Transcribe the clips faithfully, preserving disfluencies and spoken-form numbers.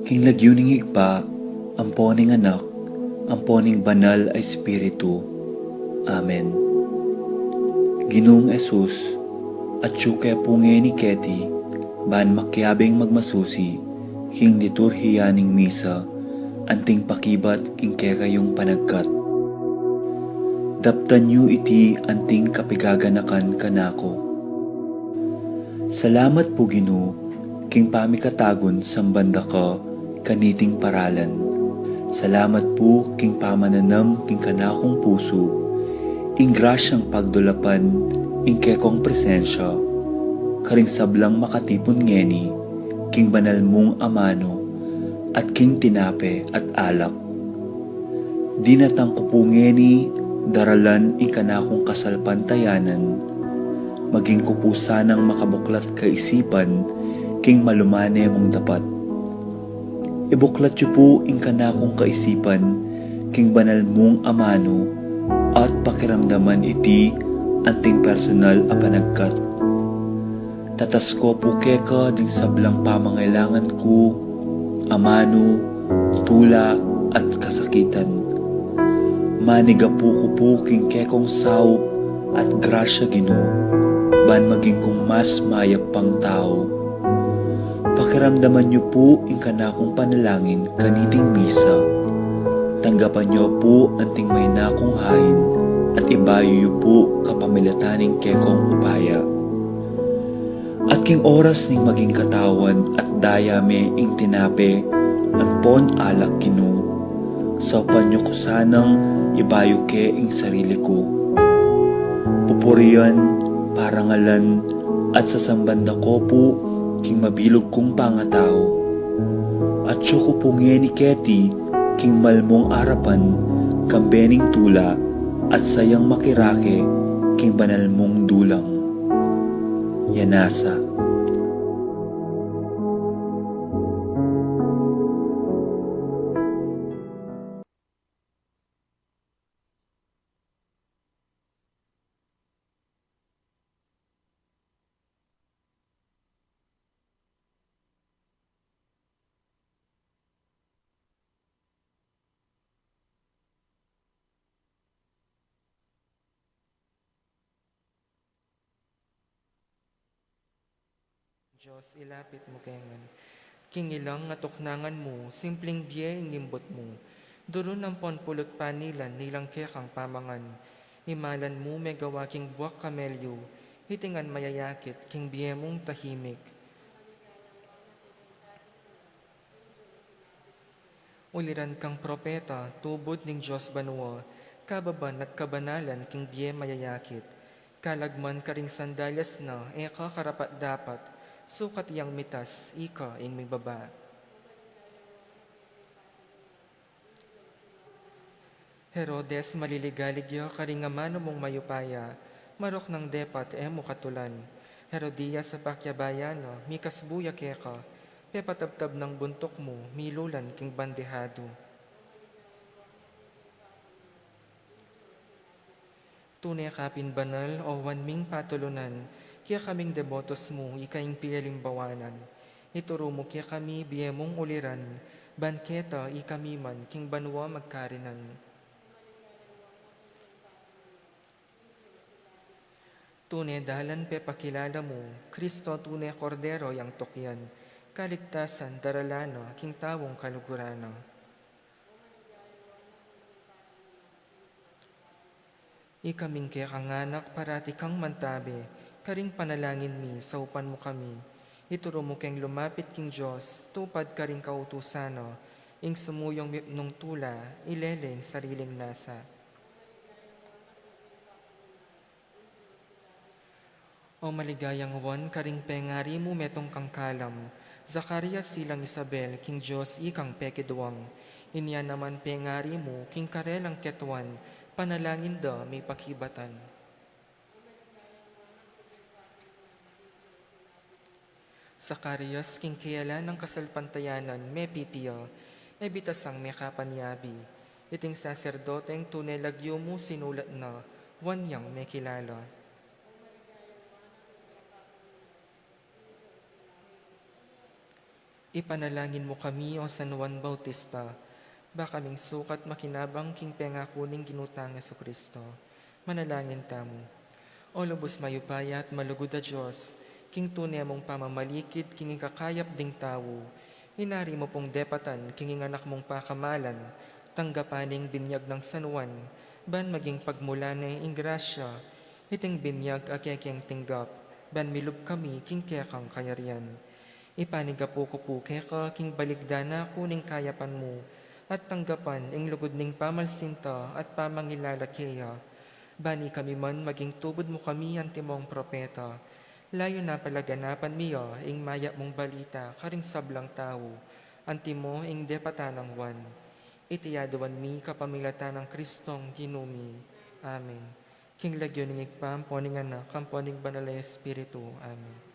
King lagyu ning Ibpa, ampo ning Anak, ampo ning Banal a Espiritu. Amen. Ginung Jesus, atyu ke pu ngeni keti, ban makiabing magmasusi king liturhiya ning misa, anting pakibat king kekayung panagkat. Daptan yu iti anting kapigaganakan kanaku. Salamat pu, Ginu, king pamikatagun samban da ka kaniting paralan. Salamat pu king pamananam king kanakung pusu, ing grasyang pagdulapan ing kekong presensya karing sablang makatipun ngeni king banal mung amanu at king tinape at alak. Dinatang ku pu ngeni daralan ing kanakung kasalpantayanan, maging ku pu sanang makabuklat kaisipan king malumane mung dapat. Ibuklat yu pu ing kanakung kaisipan king banal mung amanu at pakiramdaman iti anting personal a panagkat. Tatas ko pu keka ding sablang pamangailangan ku, amanu, tula, at kasakitan. Manigapu ku pu king kekong saup at grasya, Ginu, ban maging kung mas mayap pang tau. Pakiramdaman yu pu ing kanakung panalangin kaniting misa. Tanggapan yu pu anting maina kung hain at ibayu yu pu kapamilatan ning kekong upaya. At king oras ning maging katawan at daya me ing tinape ampon alak, Ginu, saupan yu ku sanang ibayu ke ing sarili ku. Pupurian, parangalan, at sasamban da ko pu king mabilug kung pangatau. Atyu ku pu ngeni keti king malmung arapan, kambe ning tula at sayang makirake king banal mung dulang. Yanasa. Dios, ilapit mu kami king ilang atuknangan mu, simpling bie ing imbut mu. Durun ampon pulu't panilan, nilang kekang pamangan. Imalan mu megawa king buak kamelyu, itingan mayayakit king bie mung tahimik. Uliran kang propeta, tubud ning Dios banua, kababan at kabanalan king bie mayayakit. Kalagman karing sandalyas na, e ka karapat-dapat, sukat yang mitas, ika ing mibaba. Herodes, maliligalig ya karing amanu mung mayupaya, marok nang depat e mu katulan. Herodias, a pakiabayan na, mikasbu ya keka, pepatabtab nang buntuk mu, milulan king bandihadu. Tune ka pin banal, o Juan ming patulunan, kekaming debotos mu, ika ing pialimbawanan. Ituru mu kekami bie mung uliran, ban keta ikami man king banua magkarinan. Tune dalan pepakilala mu, Kristo, tune Kordero yang tukyan, kaligtasan daralan na king taung kaluguran na. Ikaming kekang anak, parati kang mantabe, karing panalangin mi, saupan mu kami. Ituru mu keng lumapit king Dios, tupad karing kautusan na, ing sumuyung mipnung tula, ilele ing sariling nasa. O maligayang Juan, karing pengari mu metung kang kalam, Zacarias, silang Isabel, king Dios ikang pekiduang. Inya naman pengari mu, king karelang ketuan, panalangin da mipakibatan. Zacarias, king kayala nang kasalpantayanan, mepipia, e bitasang mekapanyabi. Iting saserdoteng tune lagyu mu sinulat na, Juan yang mekilala. Ipanalangin mu kami, O San Juan Bautista, ba kaming sukat makinabang king pengaku ning Ginu tang Jesucristo. Manalangin tamu. O lubus mayupaya at malugud a Dios, king tune mung pamamalikid king ikakayap ding tau, inari mu pung depatan king ing Anak mung pakamalan, tanggapan ing binyag nang San Juan, ban maging pagmulan ne ing grasya, iting binyag a kekeng tinggap, ban milub kami king kekang kayarian. Ipanigapu ku pu keka king baligdan a ku ning kayapan mu, at tanggapan ing lugud ning pamalsinta at pamangilala keya. Ban ikami man maging tubud mu kami antimong propeta, layun a palaganapan mi ya ing mayap mung balita karing sablang tau, antimo ing depatan nang Juan. Iti aduan mi kapamilatan nang Kristong Ginu mi. Amen. King lagyu ning Ibpa, ampo ning Anak, ampo ning Banal a Espiritu. Amen.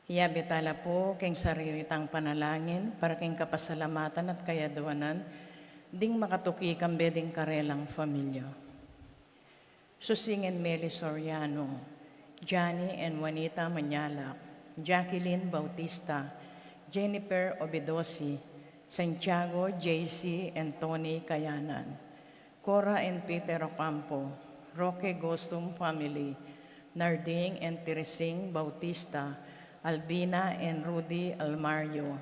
Yabe tala pu king sarili tang panalangin para king kapasalamatan at kayaduanan ding makatuki kambe ding karelang familia. Susingen Meli Soriano, Johnny and Juanita Mañalac, Jacqueline Bautista, Jennifer Obedosi, Santiago J C and Tony Kayanan, Cora and Peter Ocampo, Roque Gosum family, Narding and Teresing Bautista, Albina and Rudy Almario,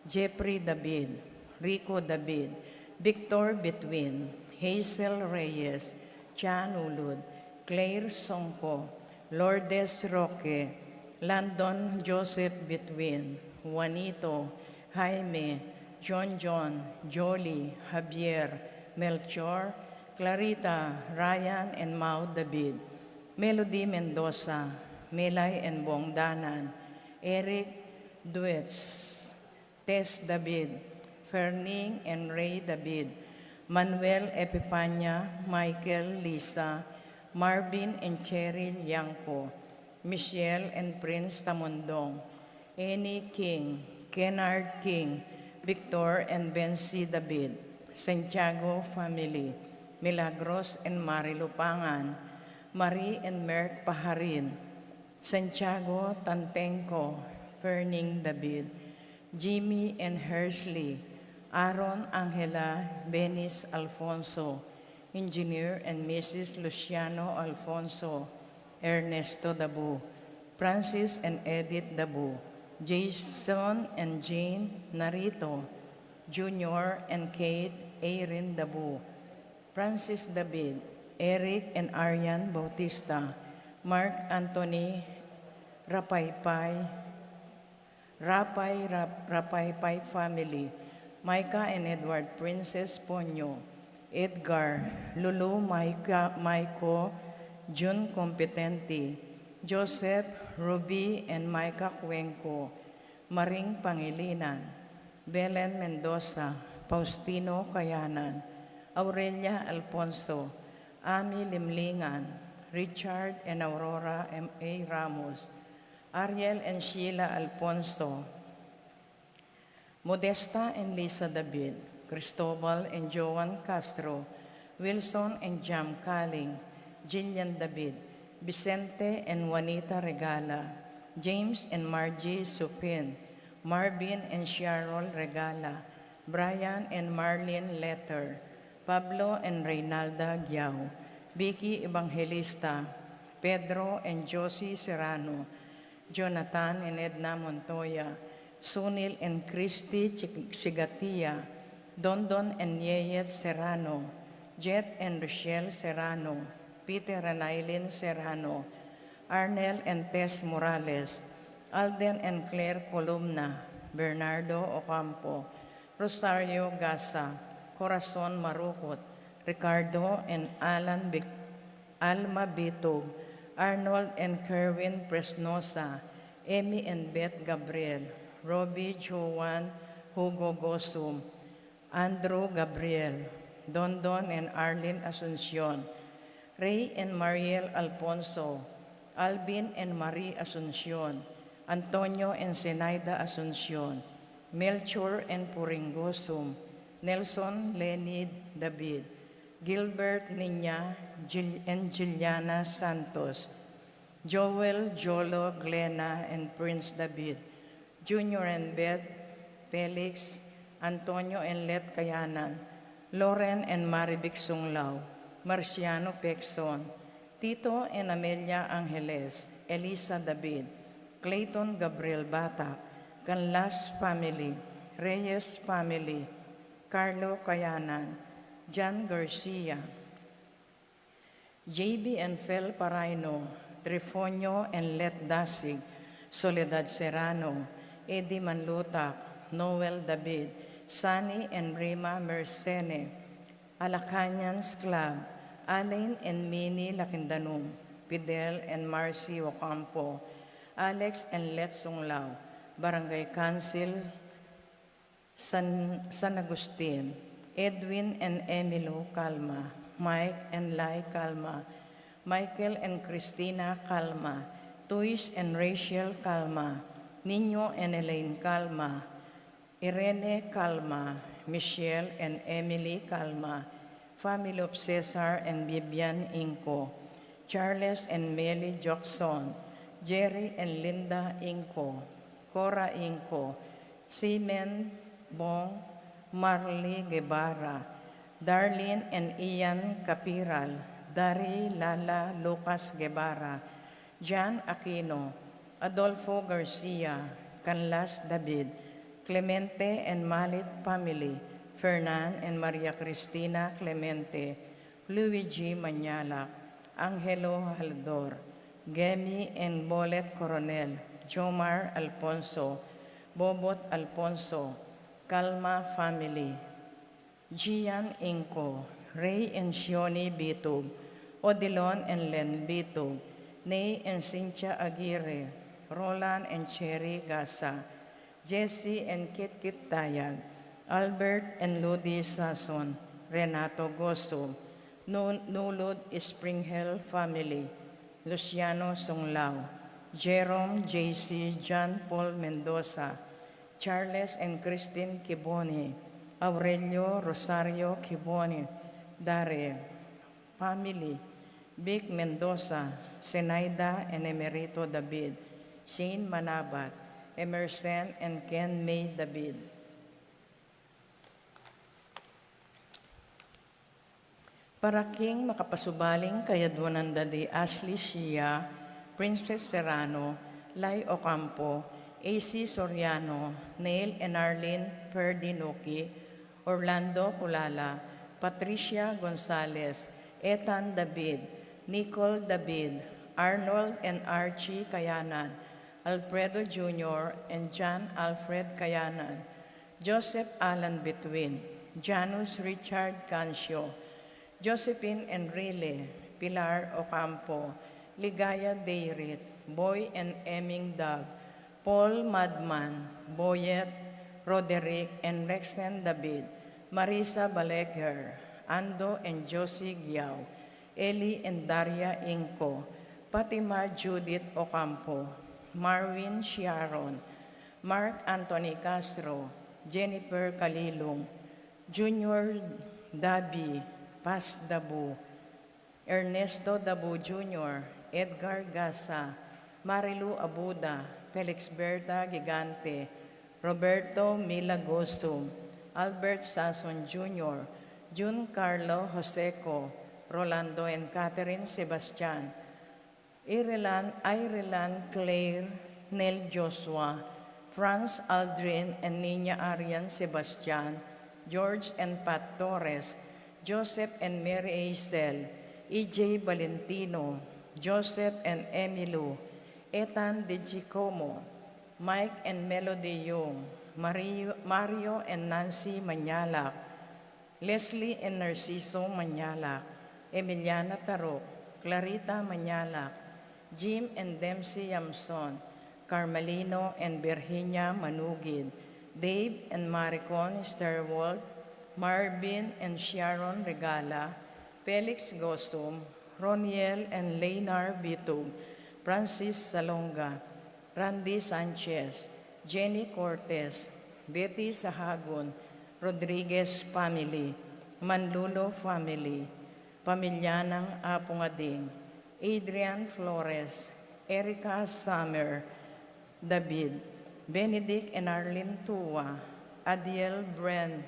Jeffrey David, Rico David, Victor Betwin, Hazel Reyes, Chan Ulud, Claire Songco, Lourdes Roque, Landon Joseph Betwin, Juanito, Jaime, John John, Jolie, Javier, Melchor, Clarita, Ryan and Mau David, Melody Mendoza, Melay and Bong Danan, Eric Duets, Tess David, Ferning and Ray David, Manuel Epipania, Michael, Lisa, Marvin and Cherry Liangco, Michelle and Prince Tamundong, Annie King, Kennard King, Victor and Bency David, Santiago family, Milagros and Marilu Pangan, Marie and Merck Paharin, Santiago Tantenco, Ferning David, Jimmy and Hersley, Aaron, Angela, Benis Alfonso, Engineer and Missus Luciano Alfonso, Ernesto Dabu, Francis and Edith Dabu, Jason and Jane Narito, Junior and Kate Erin Dabu, Francis David, Eric and Arian Bautista, Mark Anthony Rapaypay, Rapay, Rap-, Rapaypay family, Micah and Edward Princess Ponyo, Edgar, Lulu, Micah, Maiko, June Competente, Joseph, Ruby and Micah Cuenco, Maring Pangilinan, Belen Mendoza, Faustino Kayanan, Aurelia Alfonso, Ami Limlingan, Richard and Aurora M A Ramos, Ariel and Sheila Alfonso, Modesta and Lisa David, Cristobal and Joan Castro, Wilson and Jam Kaling, Jillian David, Vicente and Juanita Regala, James and Margie Supin, Marvin and Cheryl Regala, Brian and Marlene Letter, Pablo and Reynalda Giao, Vicky Evangelista, Pedro and Josie Serrano, Jonathan and Edna Montoya, Sunil and Christy Chig-, Sigatia, Dondon and Yeyet Serrano, Jet and Rochelle Serrano, Peter and Aileen Serrano, Arnel and Tess Morales, Alden and Claire Columna, Bernardo Ocampo, Rosario Gasa, Corazon Marukot, Ricardo and Alan Vic-, Alma Bitug, Arnold and Kerwin Presnosa, Emmy and Beth Gabriel, Robbie, Joan, Hugo Gosum, Andrew Gabriel, Dondon and Arlene Asuncion, Ray and Mariel Alfonso, Alvin and Marie Asuncion, Antonio and Zenaida Asuncion, Melchor and Puring Gosum, Nelson Lenny David, Gilbert Niña Gil-, and Juliana Santos, Joel, Jolo, Glena, and Prince David, Junior and Beth, Felix, Antonio and Let Kayanan, Loren and Marivic Sunglao, Marciano Pexon, Tito and Amelia Angeles, Elisa David, Clayton Gabriel Batak, Canlas family, Reyes family, Carlo Kayanan, Jan Garcia, J B and Fel Paraino, Trifonio and Let Dasig, Soledad Serrano, Eddie Manlutak, Noel David, Sunny and Rima Mersene, Alacanians Club, Alain and Mini Lakindanum, Fidel and Marcy Ocampo, Alex and Let Sunglao, Barangay Council, San, San Agustin, Edwin and Emilio Calma, Mike and Lai Calma, Michael and Christina Calma, Tuis and Rachel Calma, Nino and Elaine Calma, Irene Calma, Michelle and Emily Calma, family of Cesar and Vivian Inco, Charles and Meli Jackson, Jerry and Linda Inco, Cora Inco, Simen Bong, Marley Guevara, Darlene and Ian Capiral, Dari, Lala, Lucas Guevara, Jan Aquino, Adolfo Garcia, Canlas David, Clemente and Malit family, Fernan and Maria Cristina Clemente, Luigi Mañalac, Angelo Halador, Gemi and Bolet Coronel, Jomar Alfonso, Bobot Alfonso, Calma family, Gian Inco, Ray and Sioni Bitug, Odilon and Len Bitug, Nay and Cynthia Aguirre, Roland and Cherry Gasa, Jesse and Kitkit Tayag, Albert and Ludi Sason, Renato Goso, Nu-, Nulud Spring Hill family, Luciano Sunglao, Jerome, J C, John Paul Mendoza, Charles and Christine Kiboni, Aurelio Rosario Kiboni, Dare family, Vic Mendoza, Zenaida and Emerito David, Shane Manabat, Emerson and Ken May David. Para king makapasubaling kayadwanan da di Ashley Shia, Princess Serrano, Lai Ocampo, A C Soriano, Neil and Arlene Ferdinuki, Orlando Culala, Patricia Gonzalez, Ethan David, Nicole David, Arnold and Archie Kayanan, Alfredo Junior and John Alfred Kayanan, Joseph Alan Betwin, Janus Richard Cancio, Josephine Enrile, Pilar Ocampo, Ligaya Deirit, Boy and Eming Dab, Paul Madman, Boyet, Roderick and Rexton David, Marisa Baleker, Ando and Josie Giao, Eli and Daria Inco, Fatima Judith Ocampo, Marwin Sharon, Mark Anthony Castro, Jennifer Kalilung, Junior Dabi, Paz Dabu, Ernesto Dabu Junior, Edgar Gasa, Marilu Abuda, Felix Berta Gigante, Roberto Mila Gosum, Albert Sason Junior, Jun Carlo Joseco, Rolando and Catherine Sebastian, Ireland, Ireland Claire, Nel Joshua, Franz Aldrin and Nina Arian Sebastian, George and Pat Torres, Joseph and Mary Hazel, E J Valentino, Joseph and Emilio, Ethan De Giacomo, Mike and Melody Young, Mario, Mario and Nancy Manyalak, Leslie and Narciso Manyalak, Emiliana Tarok, Clarita Manyalak, Jim and Dempsey Yamson, Carmelino and Virginia Manugid, Dave and Maricon Esterwold, Marvin and Sharon Regala, Felix Gosum, Roniel and Leynar Bitug, Francis Salonga, Randy Sanchez, Jenny Cortez, Betty Sahagun, Rodriguez family, Manlulo family, pamilya nang Apung Ading, Adrian Flores, Erica Summer David, Benedict and Arlene Tua, Adiel Bren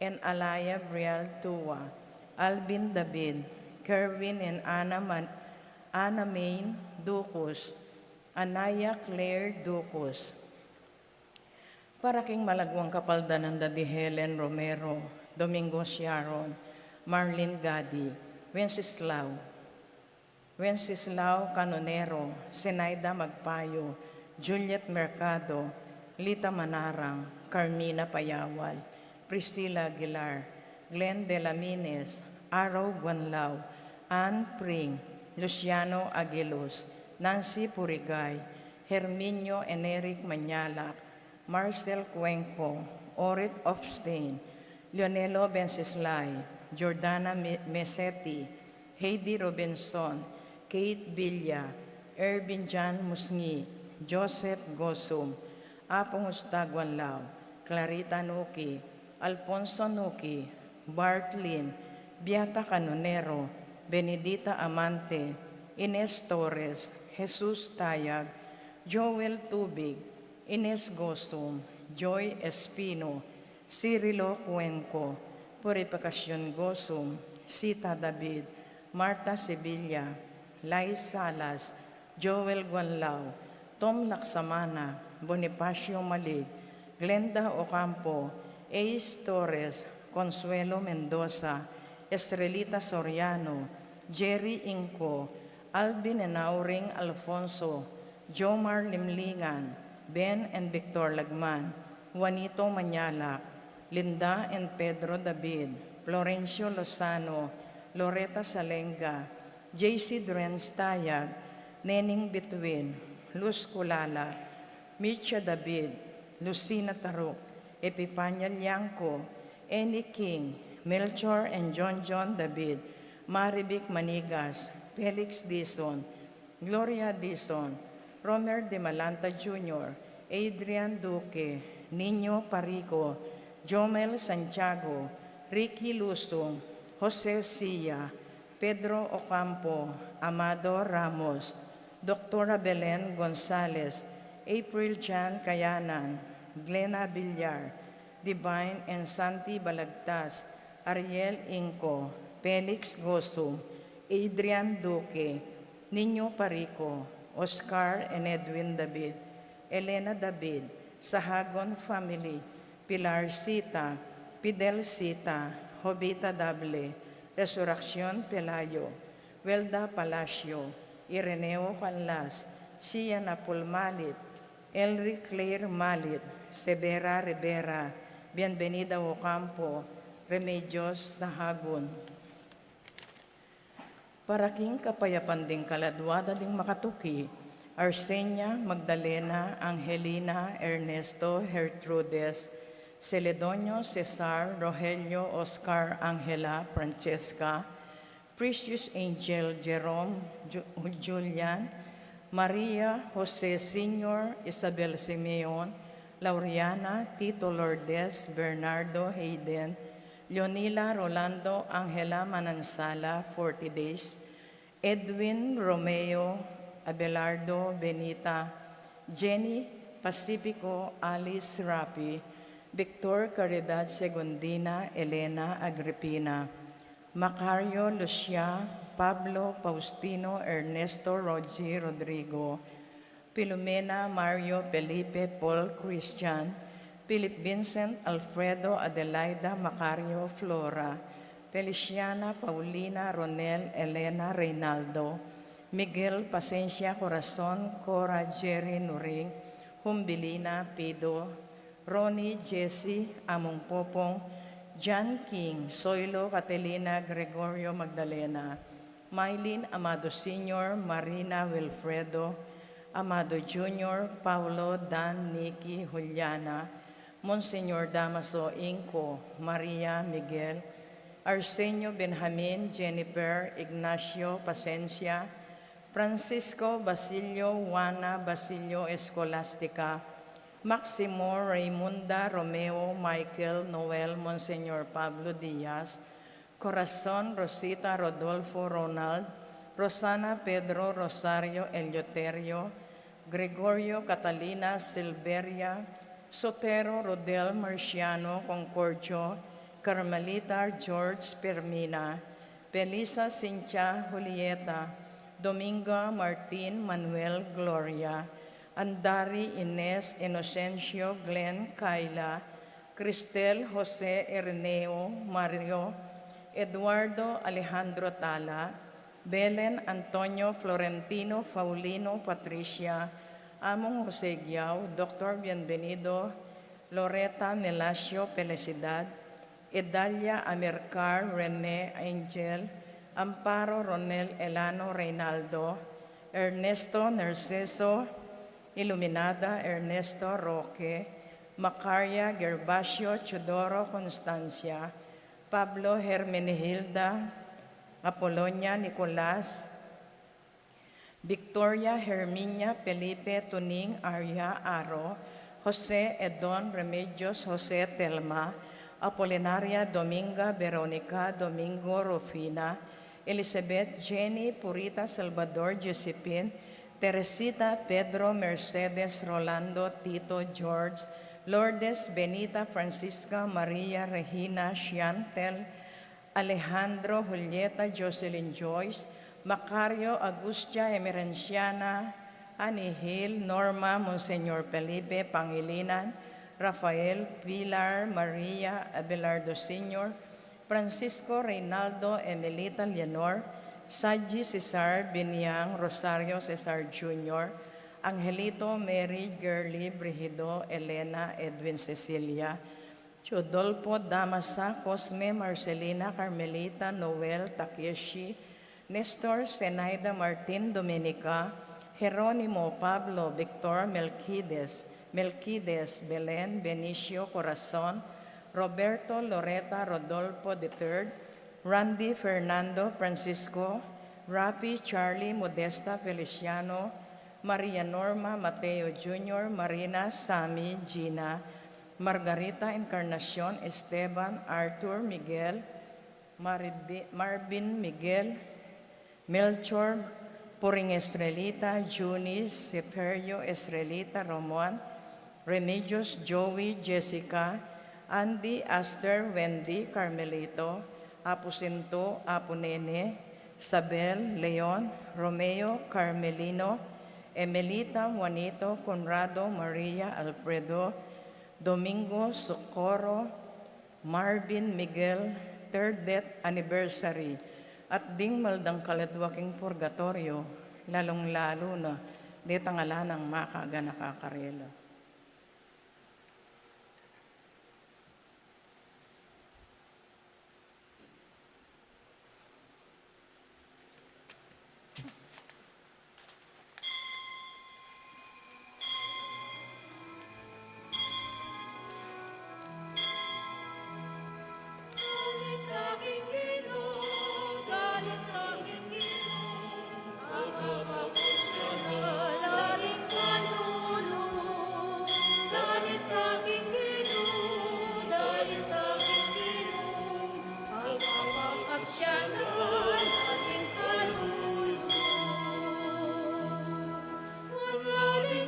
and Alaya Brial Tua, Alvin David, Kerwin and Ana, Man- Ana Main Ducus, Anaya Claire Ducus. Para king malagwang kapaldanan da di Helen Romero, Domingo Sharon, Marlene Gadi, Wenceslao, Wenceslao Canonero, Zenaida Magpayo, Juliet Mercado, Lita Manarang, Carmina Payawal, Priscilla Aguilar, Glenn Delamines, Arrow Guanlao, Ann Pring, Luciano Aguiluz, Nancy Purigay, Herminio and Eric Manyalak, Marcel Cuenco, Orit Opstein, Leonelo Benceslay, Jordana Me- Mesetti, Heidi Robinson, Kate Villa, Ervin John Musngi, Joseph Gosum, Apung Ustaguanlao, Clarita Nuki, Alfonso Nuki, Bart Lin, Beata Canonero, Benedita Amante, Ines Torres, Jesus Tayag, Joel Tubig, Ines Gosum, Joy Espino, Cirilo Cuenco, Purificacion Gosum, Sita David, Martha Sevilla, Lai Salas, Joel Guanlao, Tom Laksamana, Bonifacio Malig, Glenda Ocampo, Ace Torres, Consuelo Mendoza, Estrelita Soriano, Jerry Inco, Alvin and Auring Alfonso, Jomar Limlingan, Ben and Victor Lagman, Juanito Manyalak, Linda and Pedro David, Florencio Lozano, Loreta Salenga, J C Drenz Tayag, Neneng Bituin, Luz Culala, Micha David, Lucina Taruk, Epifania Liangco, Annie King, Melchor and John John David, Marivic Manigas, Felix Dizon, Gloria Dizon, Romer Demalanta Junior, Adrian Duque, Nino Parico, Jomel Santiago, Ricky Lusung, Jose Sia, Pedro Ocampo, Amado Ramos, Doktora Belen Gonzales, April Jan Kayanan, Glena Villar, Divine and Santi Balagtas, Ariel Inco, Felix Gosu, Adrian Duque, Nino Parico, Oscar and Edwin David, Elena David, Sahagon family, Pilar Sita, Fidel Sita, Jovita Dable, Resurreccion Pelayo, Welda Palacio, Ireneo Canlas, Sian Apul Malit, Elric Claire Malit, Severa Rivera, Bienvenida Ocampo, Remedios Sahagun. Para king kapayapan ding kaladua da ding makatuki, Arsenia, Magdalena, Angelina, Ernesto, Gertrudes, Celedonio, Cesar, Rogelio, Oscar, Angela, Francesca, Precious Angel, Jerome, Ju-, Julian, Maria, Jose Senior, Isabel Simeon, Lauriana, Tito Lourdes, Bernardo, Hayden, Leonila, Rolando, Angela, Manansala, forty days, Edwin, Romeo, Abelardo, Benita, Jenny, Pacifico, Alice, Rapi, Victor, Caridad, Segundina, Elena, Agripina, Macario, Lucia, Pablo, Faustino, Ernesto, Rogie, Rodrigo, Filomena, Mario, Felipe, Paul, Christian, Philip, Vincent, Alfredo, Adelaida, Macario, Flora, Feliciana, Paulina, Ronel, Elena, Reynaldo, Miguel, Pasencia, Corazon, Cora, Jerry, Nuring, Humbilina, Pido, Ronnie, Jessie, Among Popong, John King, Soilo, Catalina, Gregorio, Magdalena, Mylene, Amado Senior, Marina, Wilfredo, Amado Junior, Paulo, Dan, Nikki, Juliana, Monsignor Damaso, Inco, Maria, Miguel, Arsenio, Benjamin, Jennifer, Ignacio, Pasencia, Francisco, Basilio, Juana, Basilio, Escolastica, Maximo, Raymunda, Romeo, Michael, Noel, Monsignor Pablo Diaz, Corazon, Rosita, Rodolfo, Ronald, Rosana, Pedro, Rosario, Eleuterio, Gregorio, Catalina, Silveria, Sotero, Rodel, Marciano, Concordio, Carmelita, George, Permina, Felisa, Cynthia, Julieta, Dominga, Martin, Manuel, Gloria, Andari, Ines, Inocencio, Glenn, Kayla, Cristel, Jose, Ireneo, Mario, Eduardo, Alejandro, Tala, Belen, Antonio, Florentino, Paulino, Patricia, Among Jose Giao, Doktor Bienvenido, Loreta, Melasio, Felicidad, Edalia, Amercar, Rene, Angel, Amparo, Ronel, Elano, Reynaldo, Ernesto, Narciso, Iluminada, Ernesto, Roque, Macaria, Gervasio, Teodoro, Constancia, Pablo, Hermenegilda, Apolonia, Nicolas, Victoria, Herminia, Felipe, Tuning, Aria, Aro, Jose, Edon, Remedios, Jose, Telma, Apolinaria, Dominga, Veronica, Domingo, Rufina, Elizabeth, Jenny, Purita, Salvador, Josephine, Teresita, Pedro, Mercedes, Rolando, Tito, George, Lourdes, Benita, Francisca, Maria, Regina, Chantel, Alejandro, Julieta, Jocelyn, Joyce, Macario, Agustia, Emerenciana, Anihil, Norma, Monsignor Felipe, Pangilinan, Rafael, Pilar, Maria, Abelardo Senior, Francisco, Reynaldo, Emelita, Leonor, Saji, Cesar, Biniang, Rosario, Cesar Junior, Angelito, Mary, Girly, Brigido, Elena, Edwin, Cecilia, Teodolfo, Damasa, Cosme, Marcelina, Carmelita, Noel, Takeshi, Nestor, Zenaida, Martin, Dominica, Jeronimo, Pablo, Victor, Melquides, Melquides, Belen, Benicio, Corazon, Roberto, Loreta, Rodolfo the third, Randy, Fernando, Francisco, Rafi, Charlie, Modesta, Feliciano, Maria Norma, Mateo Junior, Marina, Sammy, Gina, Margarita, Encarnacion, Esteban, Arthur, Miguel, Maribi-, Marvin Miguel, Melchor Puring Estrelita, Junie Seferio Estrelita, Romuan Remedios, Joey, Jessica, Andy, Aster, Wendy, Carmelito, Apu Sinto, Apu Nene, Sabel, Leon, Romeo, Carmelino, Emelita, Juanito, Conrado, Maria, Alfredo, Domingo, Socorro, Marvin, Miguel, third death anniversary, at ding maldang kaladwa king purgatoryo, lalung-lalu na detang ala nang makaganaka karela.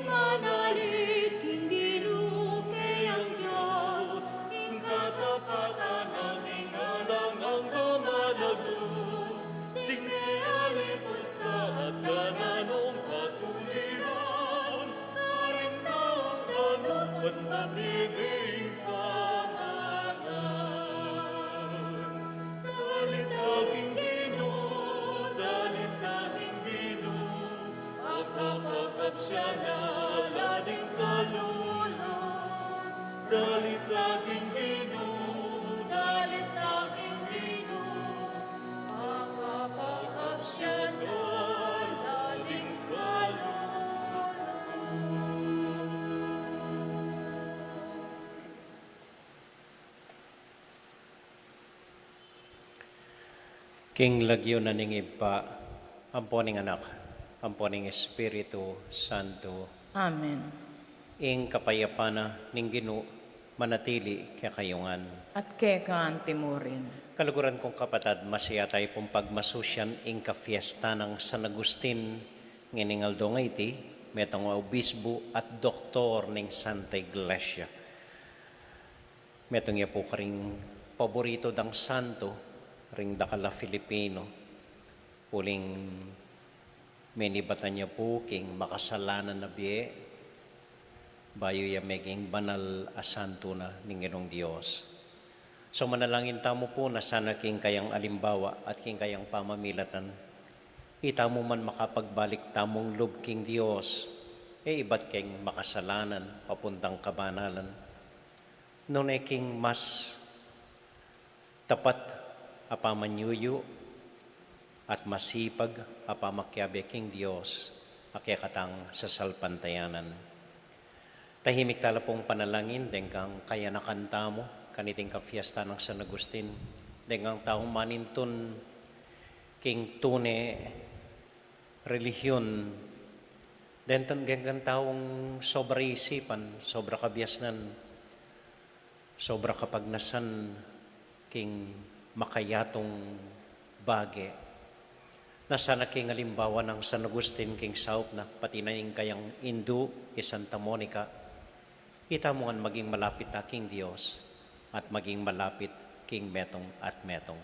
Manalig king Ginu kayang Dios, ing katapatan na king alang angga managlus, ding mealipusta at kanan nong katuliran, karing taung danupan mabibing pamagat. Dalit na king Ginu, dalit na king Ginu, akapakapsya na la ding kalulu. Dalit na king Ginu, dalit na king Ginu, akapakapsya na la ding kalulu. King lagyu na ning Ibpa, ampo ning Anak, ampo ning Espiritu Santo. Amen. Ing kapayapan na ning Ginu manatili kekayu ngan. At keka anti mu rin. Kaluguran kung kapatad, masaya tayu pung pagmasusyan ing kafiesta nang San Agustin ngening aldo ngeni, metung a obisbu at doktor ning Santa Iglesia. Metung ya pu karing paboritu dang santo ring dakal a Filipino, uling menibatan ya pu king makasalanan a bie, bayu ya meging banal a santo na ning Ginung Dios. So, manalangin tamu pu na sana king kayang alimbawa at king kayang pamamilatan, itamu man makapagbalik tamung lub king Dios, e ibat king makasalanan papuntang kabanalan, nune king mas tapat a pamanyuyu at masipag a pamakiabe king Dios a kekatang sasalpantayanan. Tahimik tala pung panalangin deng kayanakan tamu kaniting kafiesta nang San Agustin, deng taung manintun king tune relihion, deng taung sobra isipan, sobra kabiasnan, sobra kapagnasan king makayatung bage. Na sana king alimbawa nang San Agustin king saup na, pati na ing kayang indu, i Santa Monica, itamu ngan maging malapit ta king Dios at maging malapit king metung at metung.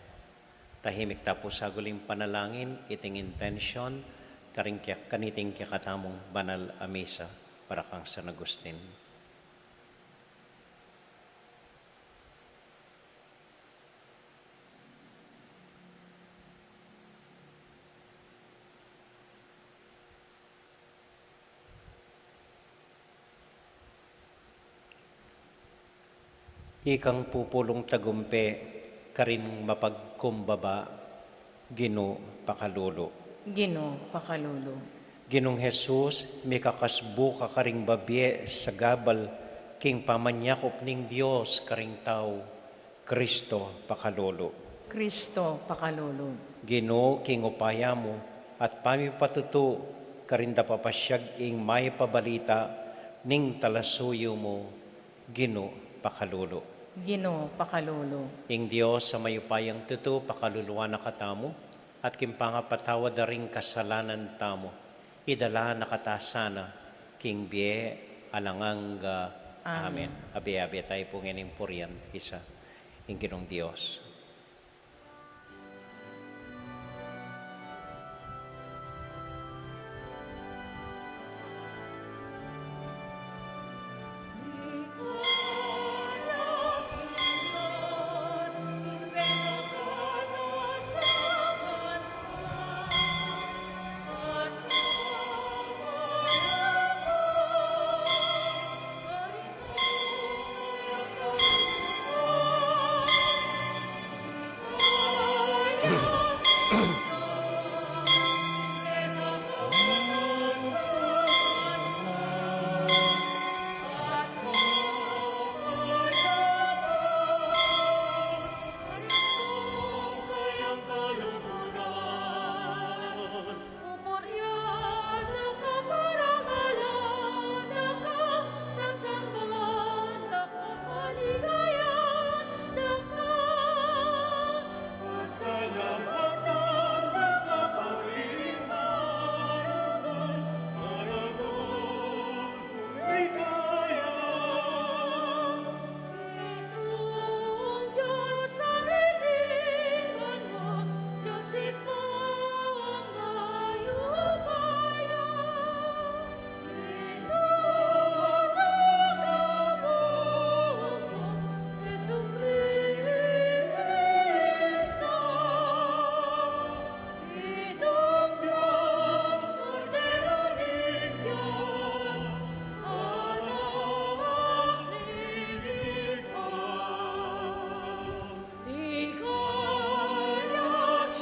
Tahimik ta pu saguli ing panalangin, iting intensyon, karing kaya-, kaniting kekatamung banal a misa para kang San Agustin. Ikang pupulung tagumpe karing mapagkumbaba, Ginu pakalulu. Ginu pakalulu. Ginung Jesus, mikakasbu ka karing babie sagabal king pamanyakup ning Dios karing tau, Kristo pakalulu. Kristo pakalulu. Ginu, king upaya mu at pamipatutu karing dapapasyag ing mapabalita ning talasuyu mu, Ginu pakalulu. Ginu, pakalulu. Ing Dios a mayupayang tutu, pakaluluan na katamu, at king pangapatawad da ring kasalanan tamu, idala na kata sana king bie alang angga. Amen. Amen. Abe-abe tayu pu ngening purian, isa, ing Ginung Dios.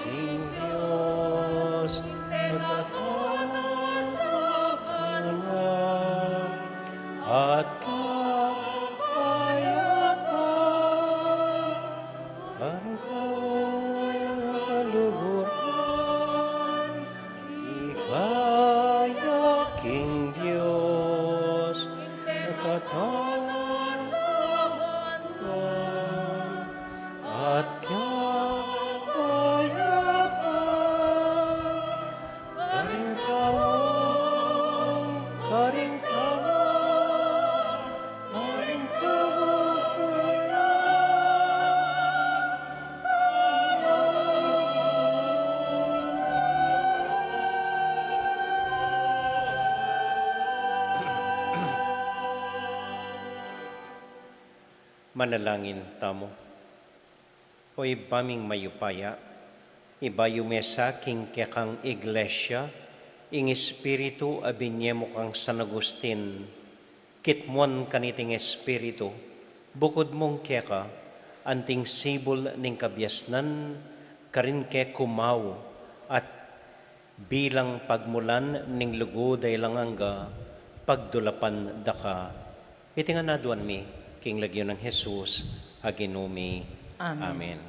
King Dios, at kapayapan, ang kaluguran, ika ya king Dios, nakatatangka at kapayapan, karing tawang, karing tawang, karing tawang. Manalangin tamu. O Ibpa ming mayupaya, ibayu me sa king kekang Iglesia ing Espiritu a binie mu kang San Agustin. Kitmuan kaniting Espiritu, bukud mung keka, anting sibul ning kabiasnan, karin ke kumaw, at bilang pagmulan ning lugud a alang angga, pagdulapan da ka. Iti ngan aduan mi king lagyu nang Jesus a Ginu mi. Amen. Amen.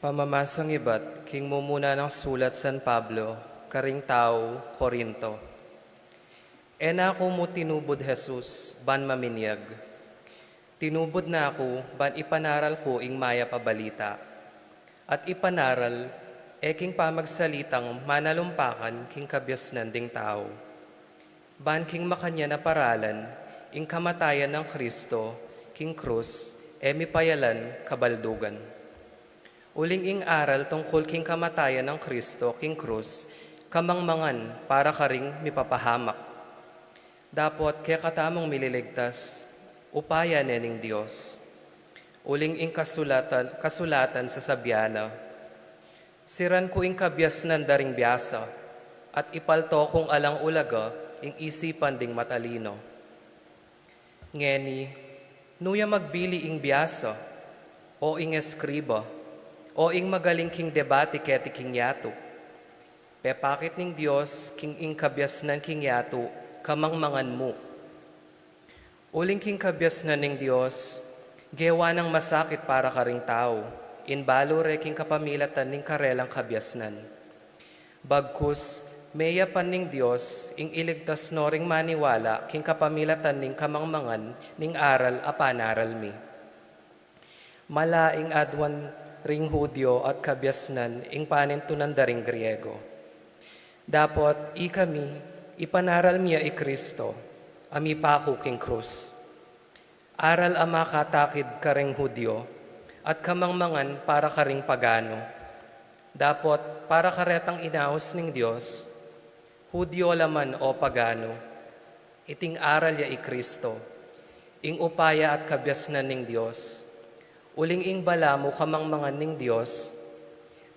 Pamamasang ibat king mumuna nang sulat San Pablo karing tau Corinto. E na ku mu tinubud Jesus ban maminyag. Tinubud na ku ban ipanaral ku ing mayap a balita. At ipanaral e king pamagsalitang manalumpakan king kabiasnan ding tau. Ban king makanyan a paralan, ing kamatayan nang Kristo king krus e mipayalan kabaldugan. Uling ing aral tungkul king kamatayan nang Kristo king krus, kamangmangan para karing mipapahamak. Dapot kekatamung mililigtas, upaya ne ning Dios. Uling ing kasulatan, kasulatan sasabian na, "Siran ku ing kabiasnan da ring biasa, at ipalto kung alang ulaga ing isipan ding matalino." Ngeni, nu ya magbili ing biasa, o ing eskriba, o ing magaling king debate keti king yatu? Pepakit ning Dios king ing kabiasnan king yatu, kamangmangan mu. Uling king kabiasnan ning Dios, gewa nang masakit para karing tau, ing balu re king kapamilatan ning karelang kabiasnan. Bagkus, meyapan ning Dios ing iligtas no ring maniwala king kapamilatan ning kamangmangan ning aral a panaral mi. Mala ing aduan ring Judio at kabiasnan ing panintunan da ring Griego. Dapot ikami, ipanaral mi ya i Kristo, a mipaku king krus. Aral a makatakid karing Judio, at kamangmangan para karing pagano. Dapot para karetang inaus ning Dios, Judio la man o pagano, iting aral ya i Kristo, ing upaya at kabiasnan ning Dios. Uling ing balamu kamangmangan ning Dios,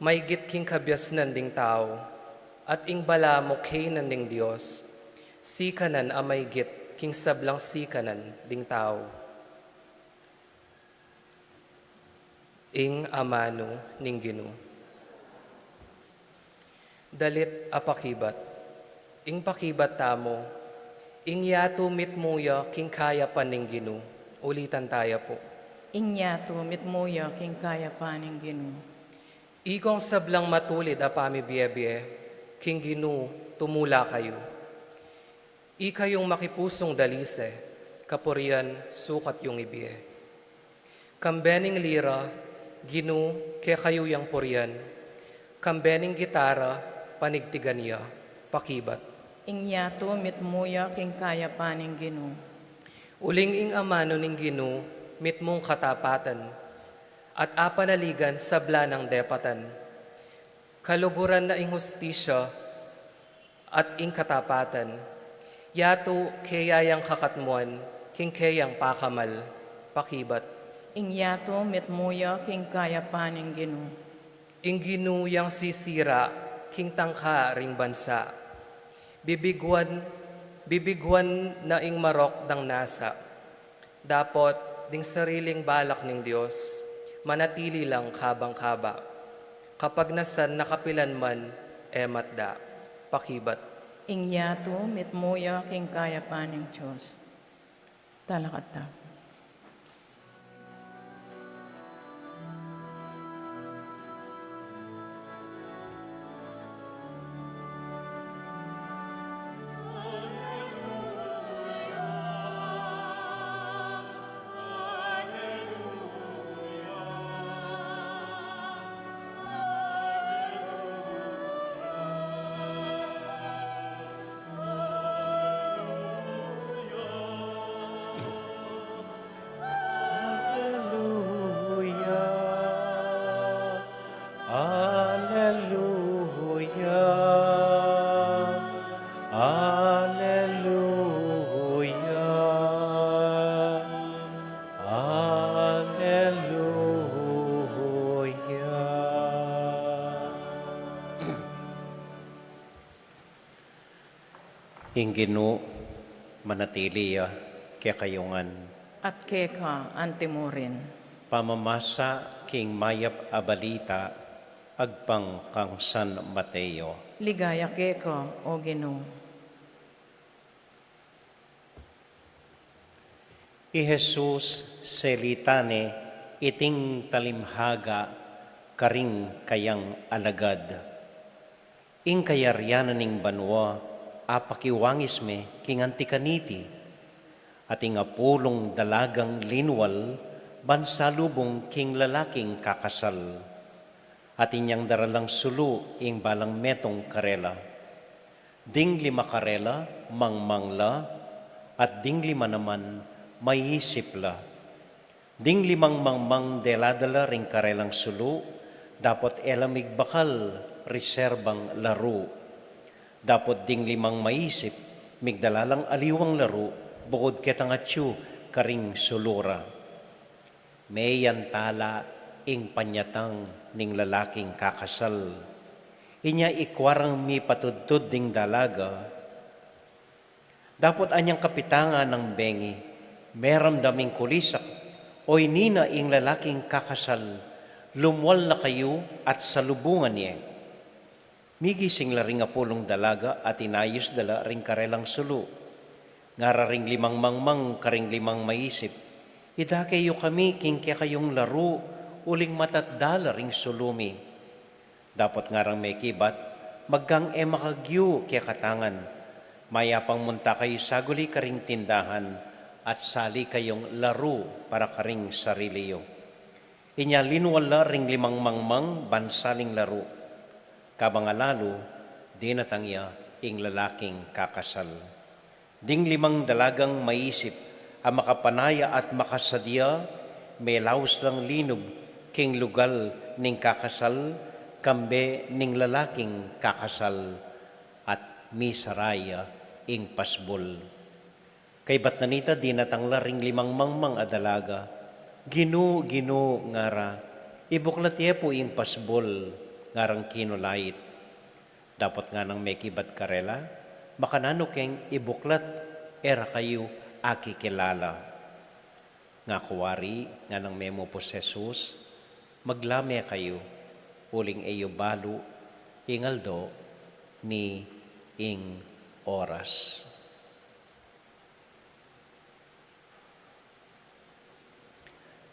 maygit king kabiasnan ding tau, at ing balamu keynan ning Dios, sikanan a maygit king sablang sikanan ding tau. Ing amanu ning Ginu. Dalit a pakibat. Ing pakibat tamu, ing yatu mitmu ya king kayapan ning Ginu. Ulitan taya pu. Ing yatu mitmu ya king kayapan ning Ginu. Ikong sablang matulid a pamibiebie, king Ginu tumula kayu. Ikayung makipusung dalise, kapurian sukat yung ibie. Kambe ning lira, Ginu, kekayu yang purian. Kambe ning gitara, panigtigan ya, pakibat. Ing yatu mitmu ya king kayapan ning Ginu. Uling ing amanu ning Ginu, mitmung katapatan, at apanaligan sabla nang depatan. Kaluguran na ing hustisya, at ing katapatan. Yatu keya yang kakatmuan, king keyang pakamal, pakibat. Ing yatu mitmu ya king kayapan ning Ginu. Ing Ginu yang sisira, king tangka ring bansa. Bibiguan, bibiguan na ing marok dang nasa. Dapot ding sariling balak ning Dios, manatili lang kabang-kaba. Kapagnasan na kapilan man e matda, pakibat. Ing yatu mitmu ya king kayapan ning Dios. Talakad ta. Aleluya. Aleluya. Aleluya. Aleluya. Ing Ginu manatili ya kekayu ngan. At keka antimurin. Pamamasa king mayap a balita agpang kang San Mateo. Ligaya keka, O Ginu. I Jesus selita ne iting talimhaga karing kayang alagad. Ing kayarian ning banua apakiwangis me king anti kaniti, at ing apulung dalagang linual ban salubung king lalaking kakasal. At inyang daralang sulu ing balang metung karela. Ding lima karela mangmang la, at ding lima naman maisip la. Ding limang mangmang dela da la ring karelang sulu, dapot e la migbakal reserbang laru. Dapot ding limang maisip, migdala lang aliwang laru, bukud ketang atyu karing sulu ra. Meyan tala ing panyatang ning lalaking kakasal. Inya ikua rang mipatudtud ding dalaga. Dapot anyang kapitangan nang bengi, meramdam ing kulisak, oyni na ing lalaking kakasal, lumual na kayu at salubungan ye. Migising la ring apulung dalaga at inayus da la ring karelang sulu. Ngara ring limang mangmang karing limang maisip, idake yu kami king kekayung laru, uling matatdal ring sulu mi. Dapot ngarang mekibat, magkang e makagyu kekatangan, mayapang munta kayu saguli karing tindahan, at sali kayung laru para karing sarili yu. Inya linual la ring limang mangmang ban saling laru. Kabang alalu, dinatang ya ing lalaking kakasal. Ding limang dalagang maisip a makapanaya at makasadya, melaus lang linub king lugal ning kakasal, kambe ning lalaking kakasal, at misara ya ing pasbul. Kaybat na nita, dinatang la ring limang mangmang a dalaga. "Ginu, Ginu," ngara, "ibuklat ye pu ing pasbul," ngarang kinulait. Dapot nganang mekibat karela, "Makananu keng ibuklat, e ra kayu akikilala?" Ngaku wari, nganang memupu Jesus, "Maglame kayu, uling e yu balu ing aldo ni ing oras."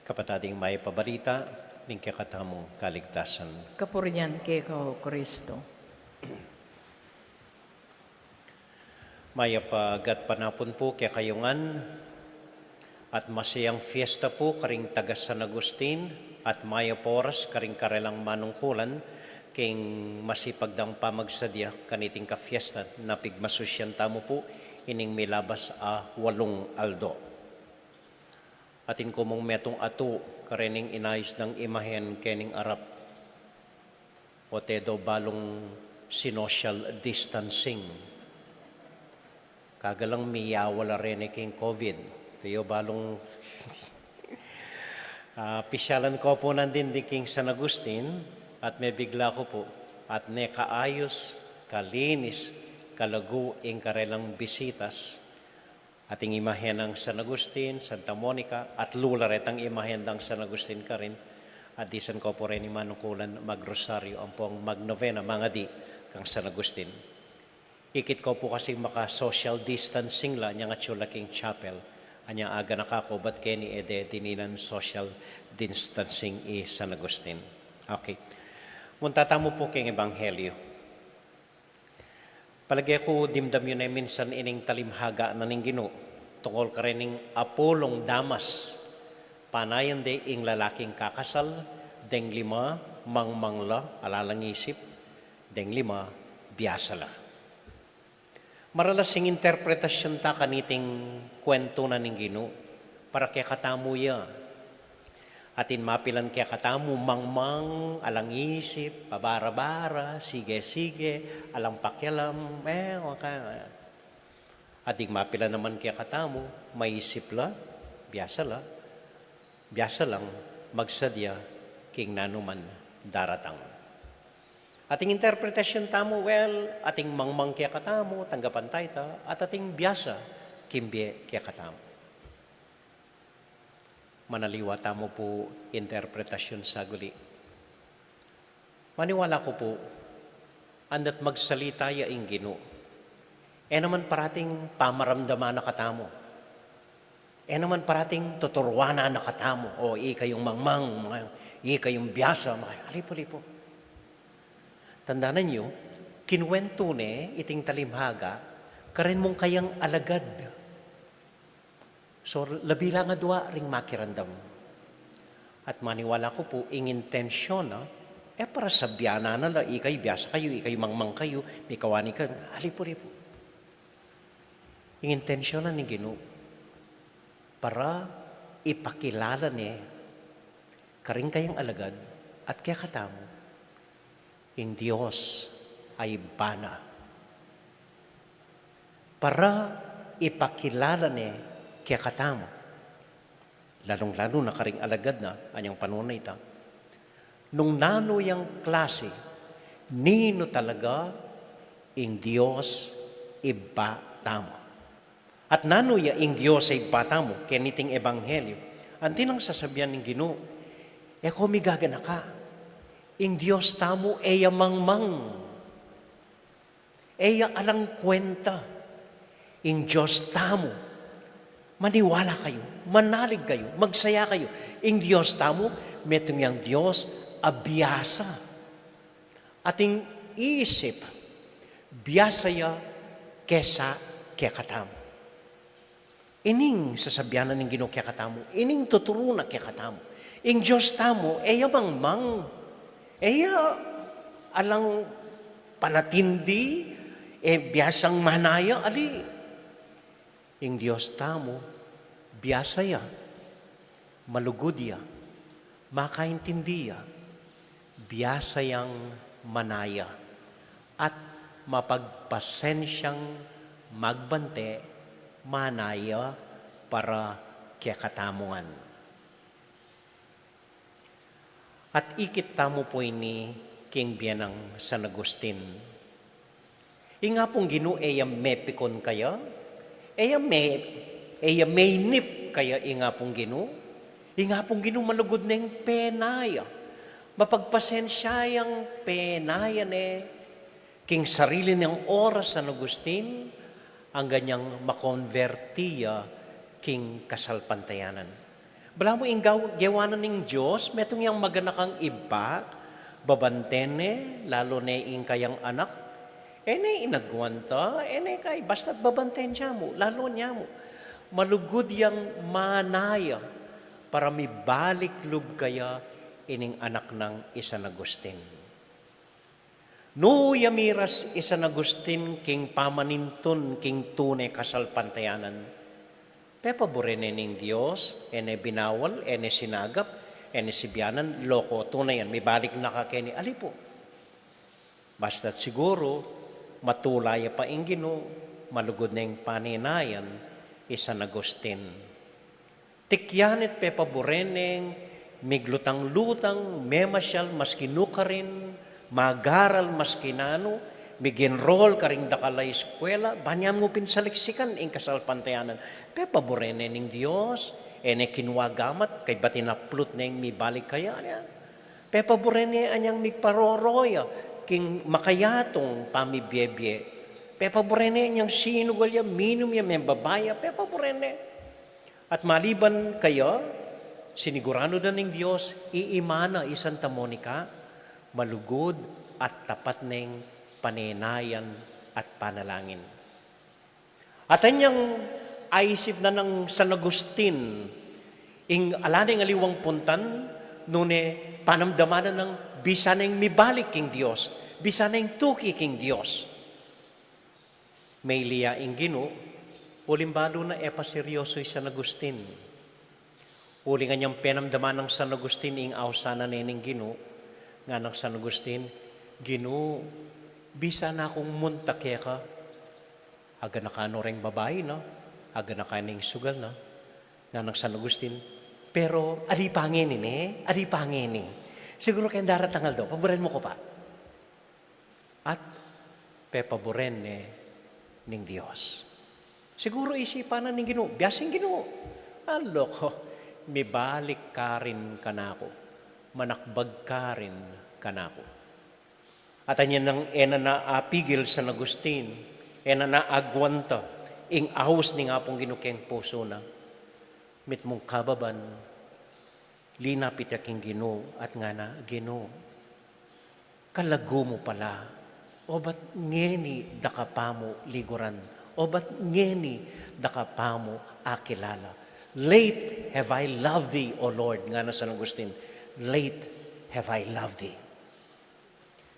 Kapatad, ing mayap a balita ning kekatamung kaligtasan. Kapurian keka, O Kristo. Mayap a gatpanapun pu kekayu ngan, at masayang fiesta pu karing taga San Agustin, at mayap a oras karing karelang manungkulan, king masipag dang pamagsadya kaniting kafiesta na pigmasusyan tamu pu ining milabas a walung aldo. Atin ku mung metung atu karening inayus dang imahen kening arap, o te do balung sinocial distancing. Kaga lang miyawa la reni king COVID. Te yo balung, ah, pisyalan ko pu nandin di king San Agustin, at mebigla ku pu, at ne kaayus, kalinis, kalagu ing karelang bisitas. Ating imahen nang San Agustin, Santa Monica, at lula retang imahen dang San Agustin karin, at disan ko pu reni manungkulan magrosaryo ampong magnovena mangadi kang San Agustin. Ikit ko pu kasing maka-social distancing la, nya nga atyu la king chapel, anya aganaka ku, bat keni e de dininan social distancing i San Agustin. Okay. Munta tamu pu king Ebanghelyo. Palage ku dimdam yu ne minsan ining talimhaga na ning Ginu, tungkol karening apulung damas, panayan de ing lalaking kakasal, deng lima mangmang la, ala lang isip, deng lima biasa la. Maralas ing interpretasyun ta kaniting kwentu na ning Ginu, para kekatamu ya. Atin mapilan kekatamu mangmang, alang isip, pabara-bara, sige-sige, alang pakialam, e, o ka. At ding mapilan naman kekatamu, maisip la, biasa la, biasa lang magsadya king nanuman daratang. Ating interpretasyun tamu, well, ating mangmang kekatamu, tanggapan ta ita, at ating biasa, kimbe kekatamu. Manaliwa tamu pu interpretasyun saguli. Maniwala ku pu, andat magsalita ya ing Ginu, e naman parating pamaramdaman na katamu. E naman parating tuturuan na katamu, o ikayung mangmang, ikayung biasa, maka-, alipu-lipu. Tandanan yu, kinwentu ne iting talimhaga karen mung kayang alagad. So, labi lang a dua ring makiramdam. At maniwala ku pu, ing intensyon na, e para sabian na la, ikayu biasa kayu, ikayu mangmang kayu, mikawani ka, alipu-lipu. Ing intensyon na ning Ginu, para ipakilala ne karing kayang alagad at kekatamu, ing Dios a Ibpa na. Para ipakilala ne kekatamu, lalung-lalu na karing alagad na, anyang panahun na ita, nung nanu yang klasi, ninu talaga ing Dios Ibpa tamu. At nanu ya ing Dios a Ibpa tamu, keniting ebanghelyo. Anti nang sasabian ning Ginu, e ko migaganaka, ing Dios tamu e ya mangmang, e ya alang kwenta, Ing Dios tamu, maniwala kayu, manalig kayu, magsaya kayu. Ing Dios tamu, metung yang Dios a biasa. Ating isip, biasa ya kesa kekatamu. Ining sasabian na ning Ginu kekatamu, ining tuturu na kekatamu. Ing Dios tamu, e ya mangmang, e ya alang panatindi, e biasang manaya, ali. Ing Dios tamu, biasa ya, malugud ya, makaintindi ya, biasa yang manaya, at mapagpasensyang magbante, manaya para kekatamu ngan. At ikit tamu pu ini king bie nang San Agustin. Ing Apung Ginu e ya mepikon kaya, e ya me, e ya meinip kaya ing Apung Ginu. Ing Apung Ginu malugud neng penaya. Mapagpasensya yang penaya ne. King sarili neng oras San Agustin, angga neng makonberti ya king kasalpantayanan. Balamu ing gaw-, gewa na ning Dios, metung yang maganakang ibpa, babanten ne, lalu ne ing kayang anak, e ne inagwanta, e ne kay, basta't babanten ya mu, lalu ne mu. Malugud yang manaya, para mibalik lub kaya ining anak nang i San Agustin. Nu ya miras i San Agustin king pamanintun king tune kasalpantayanan, pepaburen ne ning Dios, e ne binawal, e ne sinagap, e ne sibianan, loko tune yan, mibalik na ka keni, ali pu. Basta't siguru, matula ya pa ing Ginu, malugud neng panenayan i San Agustin. Tikyan it pepaburen neng miglutang-lutang, memasyal, maski nu karin, magaral maski nanu, mig-enroll karing dakal a eskwela, ban ya mu pin saliksikan ing kasalpantayanan. Pepaburen ne ning Dios, e ne kinua gamat, kaybat inaplut neng mibalik kaya ne. Pepaburen ne anyang migparoro ya king makayatung pamibie-bie. Pepaburen ne anyang sinugal ya, minum ya, membaba ya, pepaburen ne. At maliban kaya, siniguranu da ning Dios, iima na i Santa Monica, malugud at tapat neng panenayan at panalangin. At anyang aisip na nang San Agustin, ing ala neng aliwang puntan, nune panamdaman na nang bisa neng mibalik king Dios, bisa neng tuki king Dios. Meliya ing Ginu, uling balu na e pa seryoso i San Agustin. Uling anyang penamdaman nang San Agustin ing ausan na ne ning Ginu, nganang San Agustin, "Ginu, bisa na kung munta keka, aganakan no reng babai na, aganakan ne ing sugal na." Nganang San Agustin, "Pero ali pa ngeni, ne? Ali pa ngeni. Siguru keng daratang aldo, paburen mu ku pa." At pepaburen ne ning Dios. Siguru isipan na ning Ginu, biasa ing Ginu, "Ala ko, mibalik karin kanaku, manakbag karin kanaku." At anya nang e na na apigil San Agustin, e na na agwanta ing aus ning Apung Ginu keng pusu na. Mitmung kababan, linapit ya king Ginu at ngana, "Ginu, kalagu mu pala, obat ngeni da ka pa mu liguran, obat ngeni da ka pa mu akilala. Late have I loved thee, O Lord," ngana San Agustin, "late have I loved thee."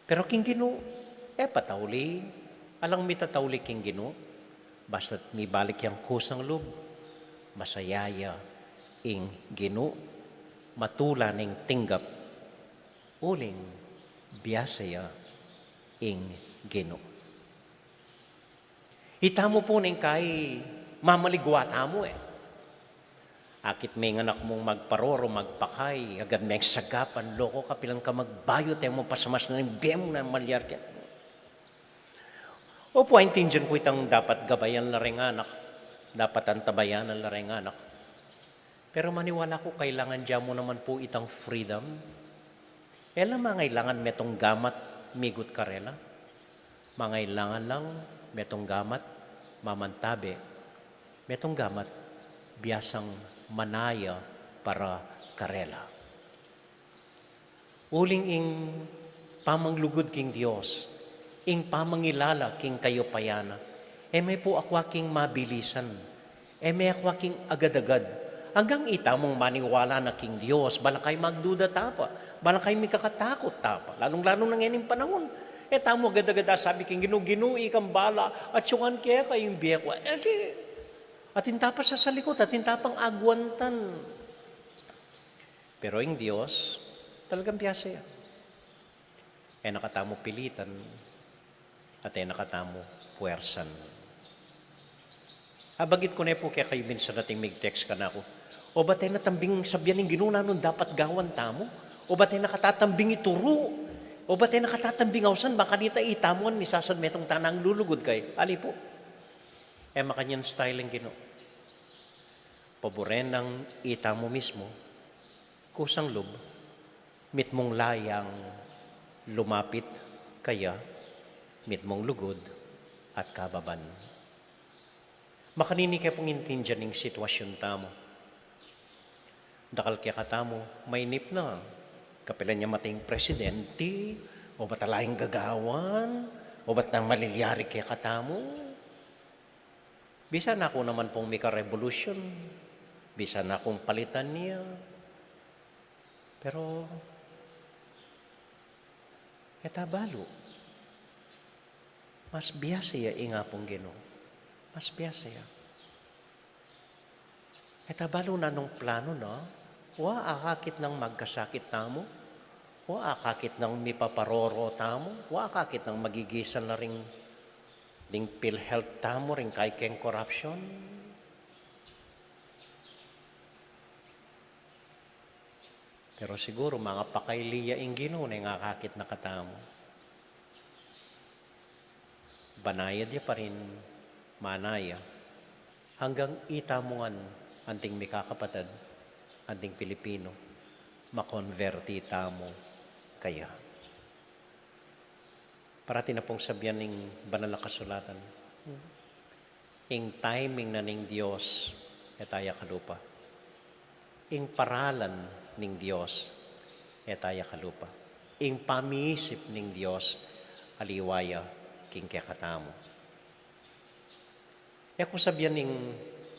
Pero king Ginu, e patauli, alang mitatauli king Ginu, basta't mibalik yang kusang lub, masaya ya ing Ginu, matula neng tinggap, uling biasa ya ing Ginu. Itamu pu neng kai mamaligwa tamu e. Akit me ing anak mung magparoro, magpakay, agad meng sagapan, "Loko ka, pilan ka magbayut, e mu pasamasnan ing bie mu na malyari." Opu, aintindian ku itang dapat gabayan la reng anak, dapat antabayanan la reng anak. Pero maniwala ku kailangan da mu naman pu itang freedom. E la mangailangan metung gamat migut karela. Mangailangan lang metung gamat mamantabe, metung gamat biasang manaya para karela. Uling ing pamanglugud king Dios, ing pamangilala king kayupayan na, e me pu akwa king mabilisan, e me akwa king agad-agad. Anggang itamung maniwala na king Dios, balakay magduda ta pa, balakay mikakatakut ta pa, lalung-lalu na ngening panaun. E tamu agad-agad asabi king Ginu, Ginu, ikang bala, atyungan keka ing bie ku. E di, atin ta pa sasalikut, atin ta pang agwantan. Pero ing Dios, talagang biasa ya. E na katamu pilitan, at e na katamu puwersan. Abagit ku ne pu kekayu minsan ating mig-text kanaku, obat e na tambing sabyan ning Ginu nanung dapat gawan tamu, obat e na katatambing ituru, obat e na katatambing ausan, bang kanita itamu ngan misasan metung tanang lulugud kay. Ali pu, e makanyan style ing Ginu. Paburen nang itamu mismu, kusang lub, mitmung layang lumapit kaya, mitmung lugud at kababan. Makanini ke pung intindian ing sitwasyun tamu. Dakal kekatamu, mainip na. Kapilan ya mate ing presidente, obat ala ing gagawan, obat nang malilyari kekatamu. Bisa na ku naman pung mika-revolution, bisa na kung palitan ya. Pero, e ta balu. Mas biasa ya ing Apung Ginu. Mas biasa ya. E ta balu nanung planu na, wa akakit nang magkasakit tamu, wa akakit nang mipaparoro tamu, wa akakit nang magigisan la ring, ring PhilHealth tamu, ring kaikeng korapsyon. Pero siguru, mangapakaili ya ing Ginu neng akakit na katamu. Banayad ya pa rin, manaya, anggang itamu ngan anting mikakapatad, anting Pilipino, makonberti tamu kaya. Parati na pung sabyan ning Banal a Kasulatan, ing timing na ning Dios, e ta ya kalupa. Ing paralan ning Dios, e ta ya kalupa. Ing pamiisip ning Dios, aliwa ya king kekatamu. E ku sabyan ning,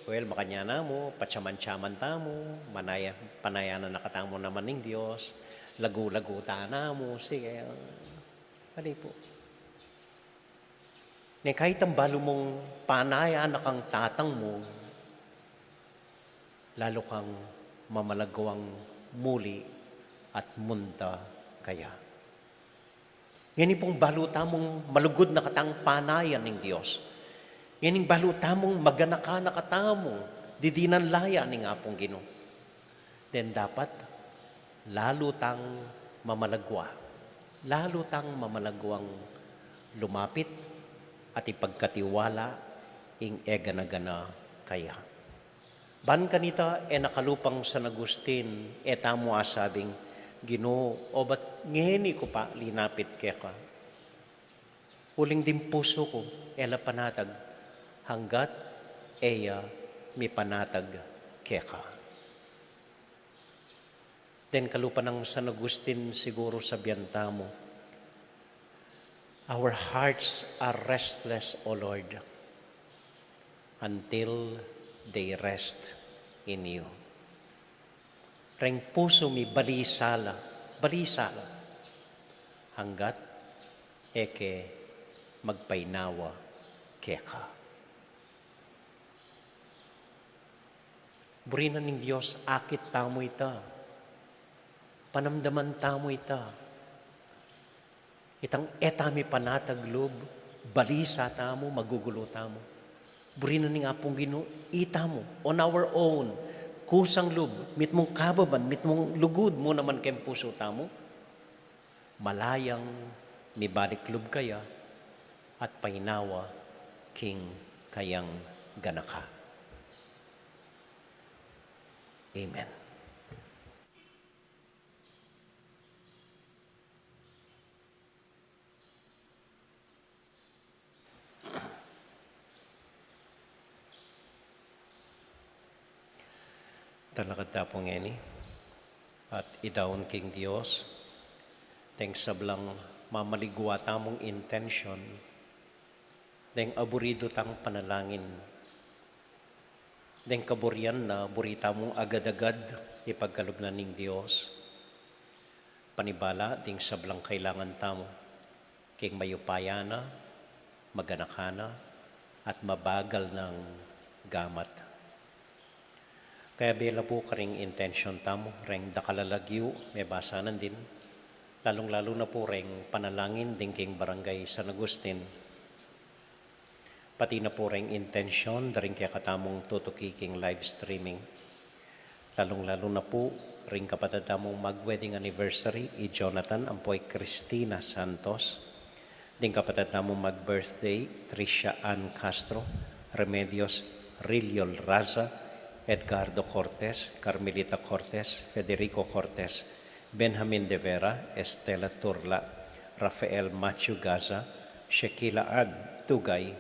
well, makanyan na mu, patyaman-tyaman tamu, manaya, panayanan na katamu naman ning Dios, lagu-lagu ta na mu, sige, ali pu. Neng kaitang balu mung panayan na kang tatang mu, lalu kang mamalagwang muli at munta kaya. Ngeni pung balu tamung malugud na katang panayan ning Dios. Ngeni balu tamung maganaka na katamu, didinan la ya ning Apung Ginu. Then dapat, lalu tang mamalagwa. Lalu tang mamalagwang lumapit at ipagkatiwala ing e gana-gana kaya. Ban kanita, e na kalupang San Agustin, e tamu asabing, Ginu, obat ngeni ku pa linapit keka. Uling ding pusu ku, e la panatag, anggat e ya mipanatag keka. Then kalupa nang San Agustin, siguru sabyan tamu, our hearts are restless, O Lord, until they rest in you. Ring pusu mi balisa la, balisa la, anggat e ke magpainawa keka. Buri na ning Dios, akit tamu ita. Panamdaman tamu ita. Itang e ta mipanatag lub, balisa tamu, magugulu tamu. Buri na ning Apung Ginu, itamu, on our own, kusang lub, mitmung kababan, mitmung lugud mu naman keng pusu tamu, malayang mibalik lub kaya at painawa king kayang ganaka. Amen. Talakad ta pu ngeni at idaun king Dios deng sablang mamaligwa tamung intensyon, deng aburidu tang panalangin, deng kaburian na buri tamung agad-agad ipagkalub na ning Dios. Panibala ding sablang kailangan tamu, king mayupaya na, maganakan na, at mabagal nang gamat. Kaya bela pu karing intensyon tamu, reng dakal a lagyu, mebasa nandin, lalung-lalu na pu reng panalangin ding king Barangay San Agustin, pati na pu reng intensyon da ring kekatamung tutuki king live streaming. Lalung-lalu na pu ring kapatad tamung mag-wedding anniversary, i Jonathan ampo i Christina Santos. Ding kapatad tamung mag-birthday, Tricia Ann Castro, Remedios Riliol Raza, Edgardo Cortes, Carmelita Cortes, Federico Cortes, Benjamin de Vera, Estela Turla, Rafael Machu Gaza, Shekila Ann Tugay,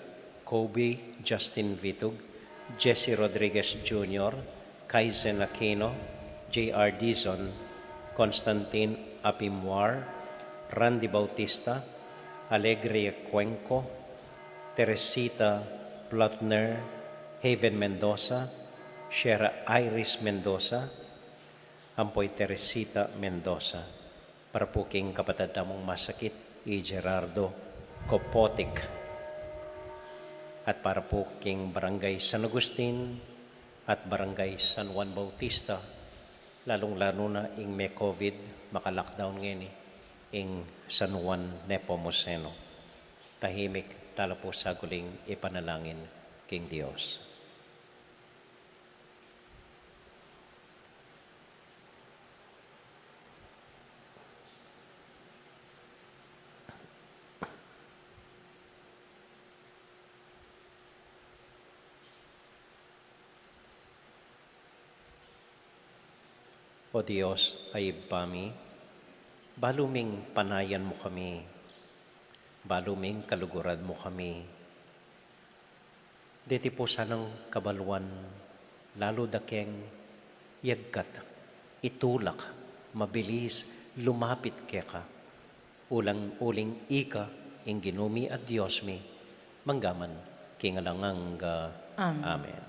Kobe Justin Vitug, Jesse Rodriguez Junior, Kaizen Aquino, J R Dizon, Constantine Apimwar, Randy Bautista, Alegria Cuenco, Teresita Plotner, Haven Mendoza, Shera Iris Mendoza, ampo i Teresita Mendoza, para pu king kapatad tamung masakit, i Gerardo Kopotic, at para pu king Barangay San Agustin at Barangay San Juan Bautista, lalung-lalu na ing me-COVID, maka-lockdown ngeni, ing San Juan Nepomuceno. Tahimik tala pu saguling ipanalangin king Dios. O Dios a Ibpa mi, balu ming panayan mu kami, balu ming kaluguran mu kami. Deti pu sanang kabaluan, lalu da keng yagkat, itulak, mabilis, lumapit keka. Ulang uling ika ing Ginu mi at Dios mi, manggaman king alang angga. Amen. Amen.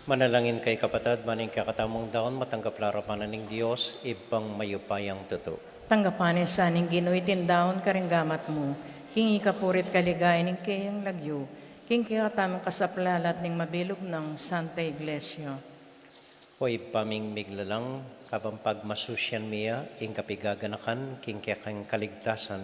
Manalangin kayu kapatad, ban ing kekatamung daun matanggap la arapan na ning Dios, Ibpang mayupayang tutu. Tanggapan na sa ning Ginu iting daun karing gamat mu, king ikapuri't kaligayan ning keyang lagyu, king kekatamung kasaplalan at ning mabilug nang Santa Iglesia. O Ibpa ming miglalang, kabang pagmasusyan mi ya ing kapigaganakan king kekang kaligtasan,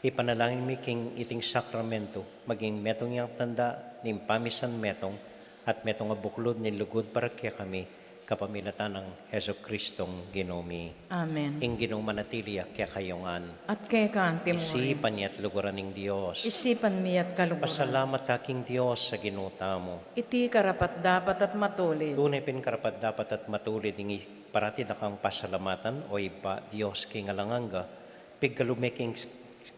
ipanalangin mi king iting sakramento maging metung yang tanda ning pamisan metung at metung a buklud ning lugud para kekami, Kapamilatan nang Jesucristong Ginu mi. Amen. Ing Ginu manatili ya kekayu ngan. At keka mu rin. Isipan ya at luguran ning Dios. Isipan mi at kaluguran. Pasalamat ta king Dios a Ginu tamu. Iti karapat-dapat at matulid. Tune pin karapat-dapat at matulid ing i-, parati da kang pasalamatan, o Ibpa, Dios king alang angga, pigkalub me king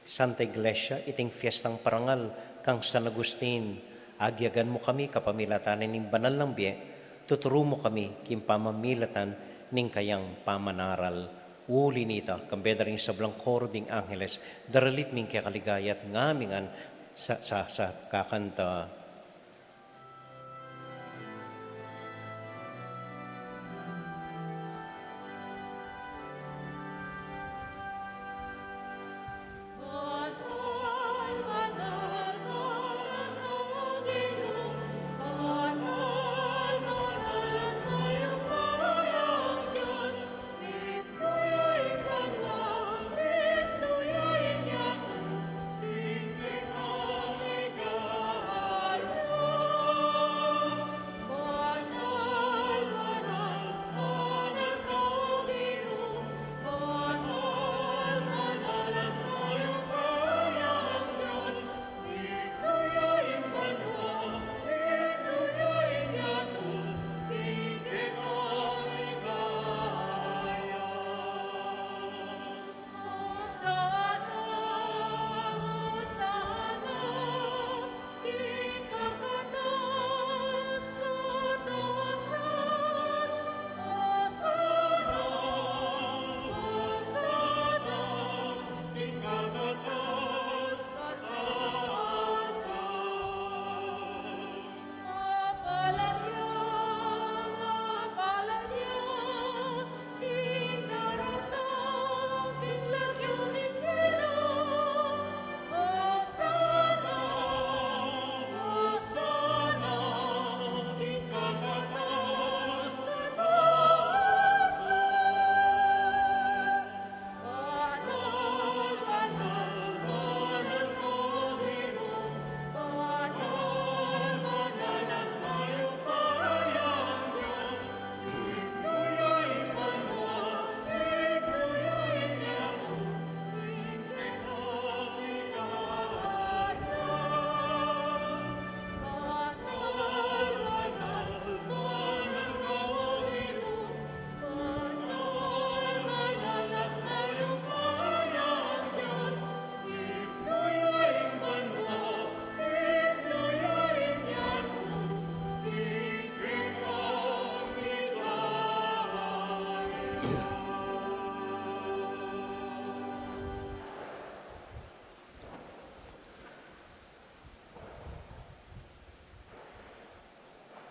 Santa Iglesia, iting fiestang parangal kang San Agustin, agyagan mu kami kapamilatan ning banal nang bie, tuturu mu kami king pamamilatan ning kayang pamanaral. Uli nita, kambe da ring sablang koro ding angeles, daralit mi ing keka ligaya at ngamingan sa, sa, sa kakanta.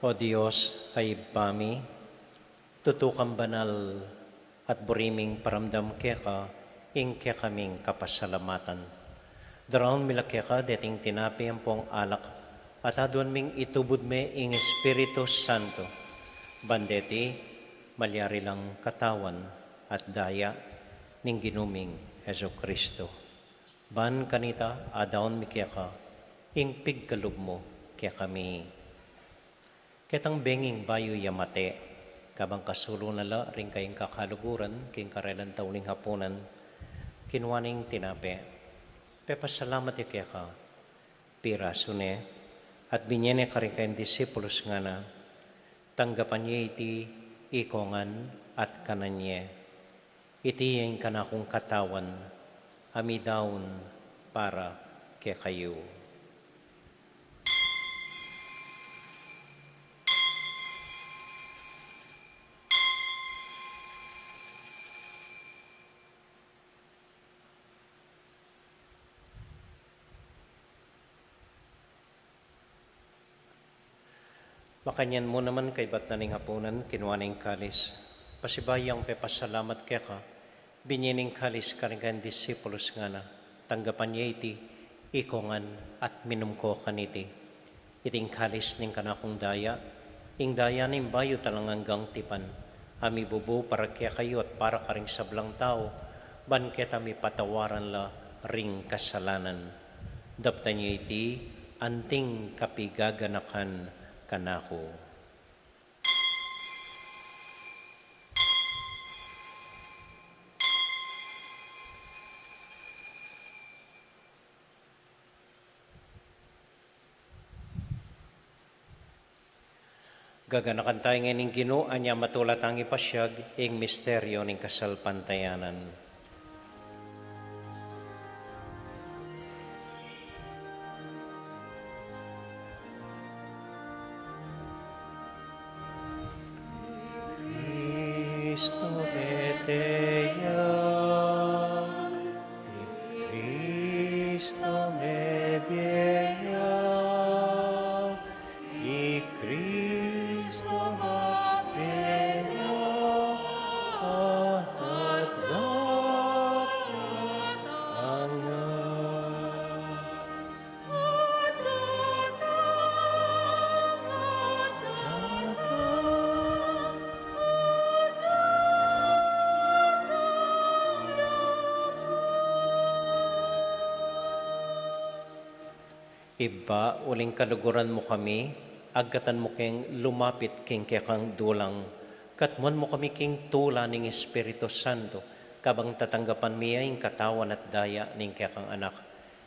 O Dios, a Ibpa mi, tutu kang banal at buri ming paramdam keka ing kekaming kapasalamatan. Daraun mi la keka deting tinape ampong alak, at aduan ming itubud me ing Espiritu Santo. Ban deti, malyari lang katawan at daya ning Ginu ming Jesucristo. Ban kanita, adaun mi keka ing pigkalub mu kekami. Ketang benging bayu ya mate, kabang kasulu na la ring kayang kakaluguran king karelang tau ning hapunan, kinua neng tinape, pepasalamat ya keka, pirasu ne, at binye ne karing kayang disipulus, ngana, tanggapan ye iti ikongan at kanan ye. Iti ing kanakung katawan, a midaun para kekayu. Makanyan mu naman kaybat na ning hapunan, kinua ne ing kalis. Pasibayu yang pepasalamat keka, binye ne ing kalis karing kayang disipulus, ngana, tanggapan ye iti ikongan at minum ko kaniti. Iti ing kalis ning kanakung daya, ing daya ning bayu at alang anggang tipan, a mibubu para kekayu at para karing sablang tau, ban keta mipatawaran la ring kasalanan. Daptan ye iti anting kapigaganakan kanaku. Gaganakan tamu ngeni ing Ginu, anya matula tang ipasiag ing misteryo ning kasalpantayanan. Cristo mete ya, i Cristo mebie ya, i Cristo mabie ya, at datang ya. Ibpa, uling kaluguran mu kami, agkatan mu keng lumapit king kekang dulang, katmuan mu kami king tula ning Espiritu Santo, kabang tatanggapan mi ya ing katawan at daya ning kekang Anak.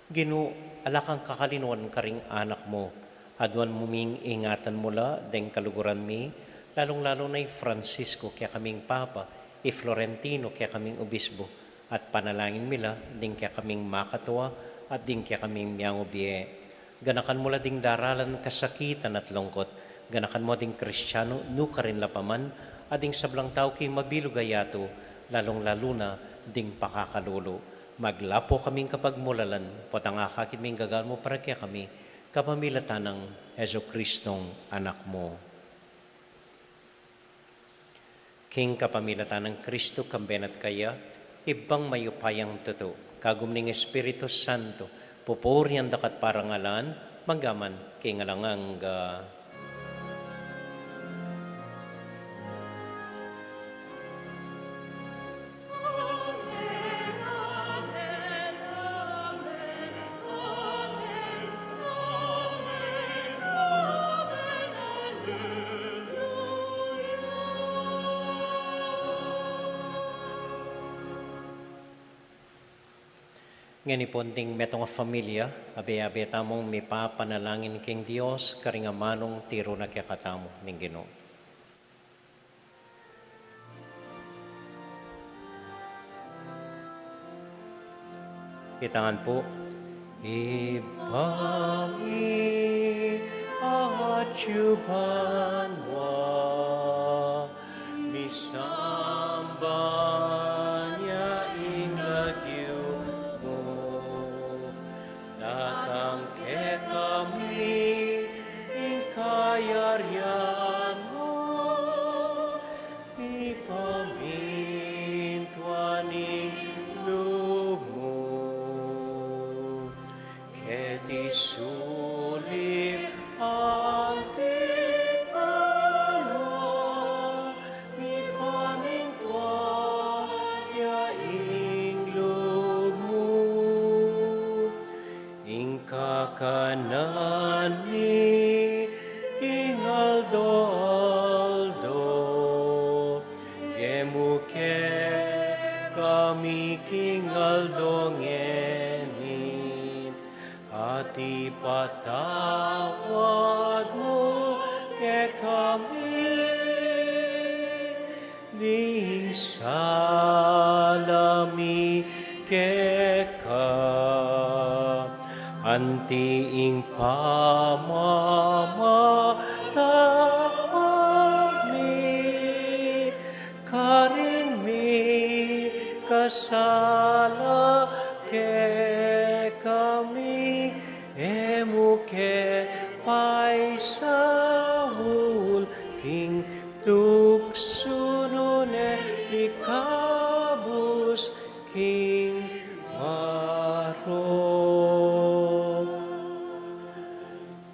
Ginu, ala kang kakalinuan karing anak mu. Aduan mu ming ingatan mu la deng kaluguran mi, lalung-lalu na i Francisco, kekaming Papa, i Florentino, kekaming Obispo, at panalangin mi la ding kekaming makatua at ding kekaming miangu bie. Ganakan mu la ding daralan kasakitan at lungkut. Ganakan mu ding Kristiano nukarin la pa man, at ding sablang tau king mabilug a yatu, lalung-lalu na ding pakakalulu. Maglapo kaming kapagmulalan, potang akakit mi ing gagawan mu para kekami, kapamilatan nang Jesucristong Anak mu. King kapamilatan nang Kristo, kambe na at kaya, Ibpang mayupayang tutu, kagum ning Espiritu Santo, pupurian da ka at parangalan, mangga man king alang angga. Ngeni pu, ding metung a familia, abe-abe tamung mipapanalangin king Dios karing amanung tiru na kekatamu ning Ginu. Itangan pu. Ibpa mi, atyu banua, misamban ya ing lagyu mu. Datang kekami ing kayarian mu, mipamintuan ing lub mu. Keti sulip anti banua, mipamintuan ya ing lub mu. Ing kakanan mi king aldo-aldo, ibie mu kekami king aldo ngeni, at ipatawad mu kekami ding sala mi keka, anti ing pamamatawad mi karing mikasala kekami, e mu ke paisaul king tuksu, nune ikabus king marok.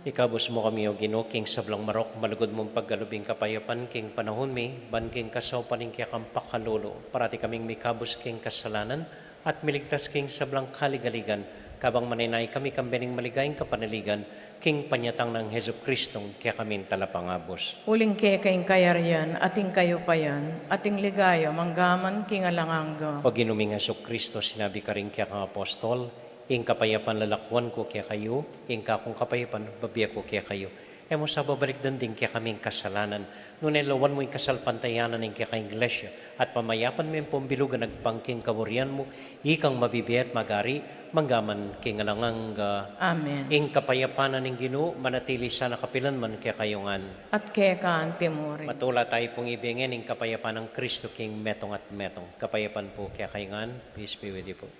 Ikabus mu kami, O Ginu, king sablang marok, malugud mung pagkalub ing kapayapan king panaun mi, ban king kasaupan ning kekang pakalulu, parati kaming mikabus king kasalanan, at miligtas king sablang kaligaligan, kabang manenaya kami kambe ning maligayang kapanaligan, king panyatang nang Jesucristong kekaming Talapangabus. Uling keka ing kayarian, at ing kayupayan, at ing ligaya, manggaman king alang angga. O Ginu ming Jesucristo, sinabi karing kekang apostol, ing kapayapan lalakwan ku kekayu, ing kakung kapayapan babie ku kekayu. E mu sa babalikdan ding kekaming kasalanan, nune lawan mu ing kasalpantayanan ning keka Iglesia, at pamayapan me ing pambilug a agpang king kaburian mu, ikang mabibie at magari, mangga man king alang angga. Amen. Ing kapayapan ning Ginu, manatili sana kapilan man kekayu ngan. At keka anti mu rin. Matula tayu pung ibie ngening kapayapan nang Kristu king metung at metung. Kapayapan pu kekayu ngan, peace be with you po.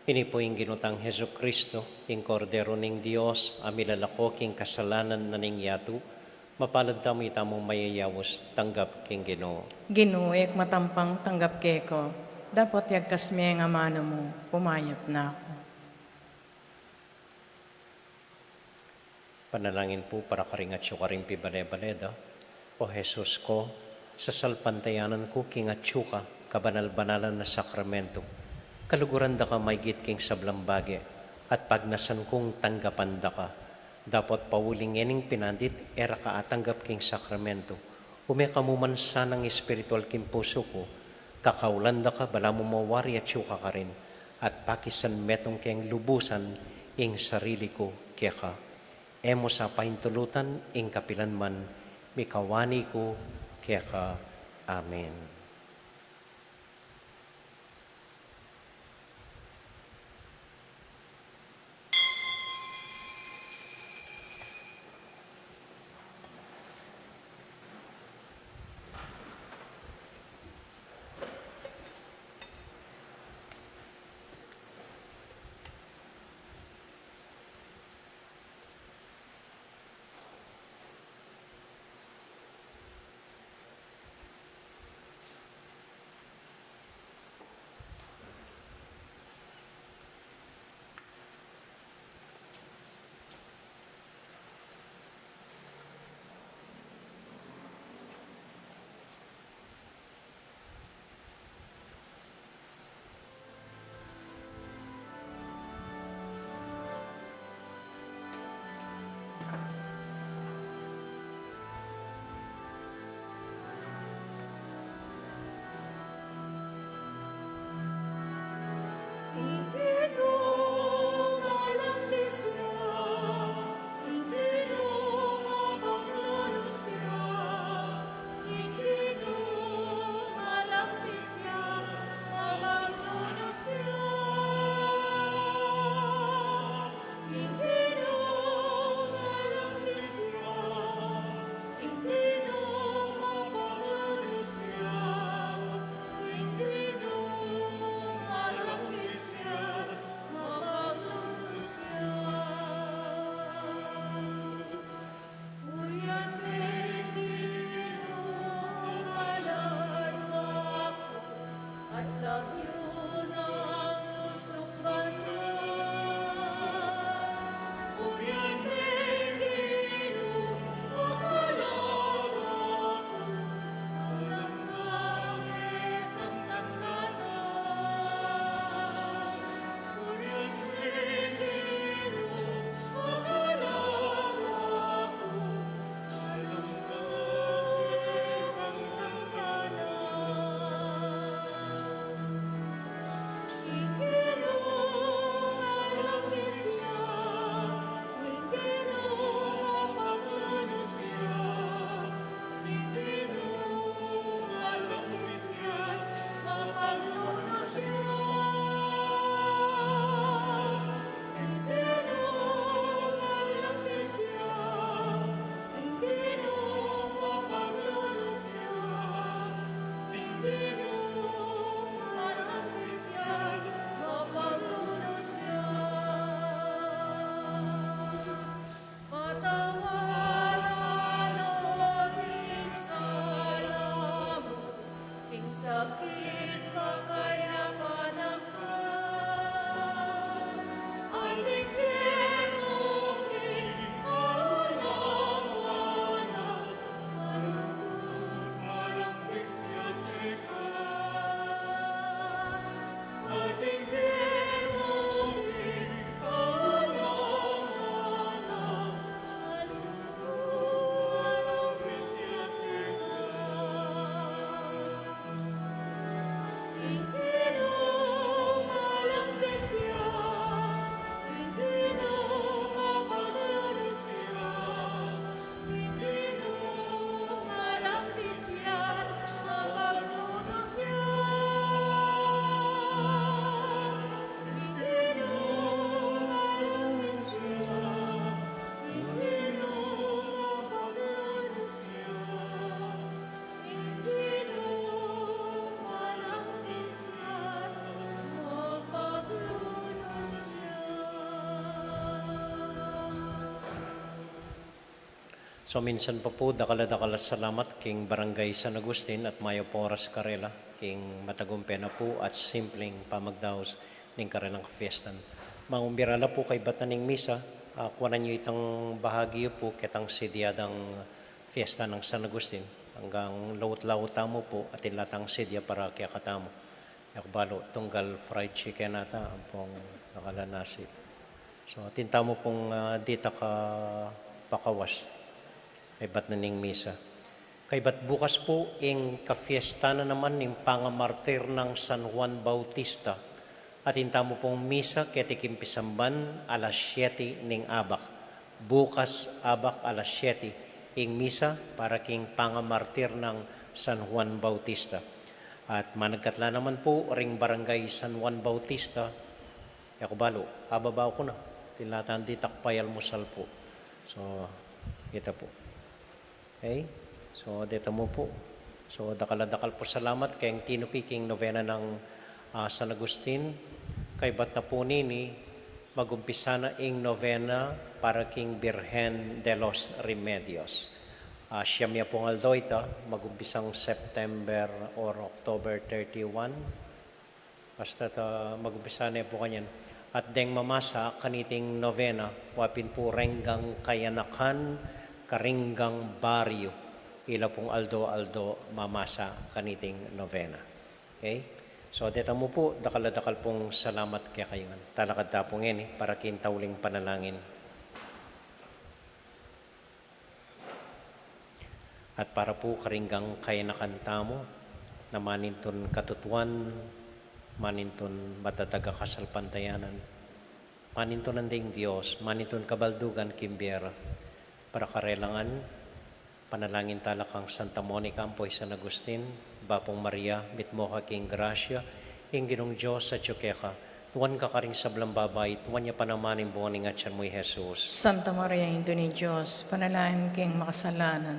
Ini pu ing Ginu tang Jesucristo, ing Kordero ning Dios, a milalako king kasalanan na ning yatu. Mapalad tamu itamung mayayaus tanggap king Ginu. Ginu, e ku matampang tanggap keka, dapot yagkas me ing amanu mu, pumayap na ku. Panalangin pu para karing atyu karing pibale-bale da. O Jesus ku, sasalpantayanan ku king atyu ka kabanal-banalan a sakramentu. Kaluguran da ka maigit king sablang bage, at pagnasan kung tanggapan da ka. Dapot pauli ngening pinandit e ra ka atanggap king sakramentu, ume ka mu man sanang espiritual king pusu ku, kakaulan da ka balamu mawari atyu ka karin, at pakisan metung keng lubusan ing sarili ku keka. E mu sa paintulutan ing kapilan man, mikawani ku keka. Amen. So, minsan pa pu, dakal a dakal a salamat king Barangay San Agustin at mayap a oras karela king matagumpe na pu at simpleng pamagdaus ning karelang kafiestan. Mangumbira la pu kaybat na ning misa, ah, kuanan yu itang bahagi yu pu ketang sidya dang fiesta nang San Agustin. Anggang laut-laut tamu pu, atin la tang sidya para kekatamu. E ku balu, tunggal fried chicken ata, ampong dakal a nasi. So, atin tamu pung, ah, ditak a pakawas kaybat na ning misa. Kaybat bukas pu ing kafiesta na naman ning pangamartir nang San Juan Bautista. Atin tamu pung misa keti king pisamban alas siyete ning abak. Bukas abak alas siyete ing misa para king pangamartir nang San Juan Bautista. At managkat la naman pu ring Barangay San Juan Bautista, e ku balu, ababa ku na. Atin la tang ditak payalmusal pu. So, kita pu. Okay? So, deta mu pu. So, dakal a dakal pu salamat keng tinuki king novena nang, ah, San Agustin. Kaybat na pu nini, magumpisa na ing novena para king Birhen de los Remedios. Ah, siyam ya pung aldo ita, magumpisang September or October thirty-one. Basta ta magumpisa ne pu kanyan. At deng mamasa kaniting novena, wa pin pu renggang kayanakan, karinggang baryu, ila pung aldo-aldo mamasa kaniting novena. Okay? So, deta mu pu, dakal a dakal pung salamat kekayu ngan. Talakad ta pu ngeni para king tauling panalangin. At para pu karinggang kayanakan tamu, na manintun katutuan, manintun matatag a kasalpantayanan, manintun anding Dios, manintun kabaldugan king bie ra, para karela ngan, panalangin tala kang Santa Monica ampo i San Agustin, Bapung Maria, mitmu ka king grasya, ing Ginung Dios atyu keka, nuan ka karing sablang babai, nuan ya pa naman ing bunga ning atyan mu i Jesus. Santa Maria, Indu ning Dios, panalangin mu kaming makasalanan,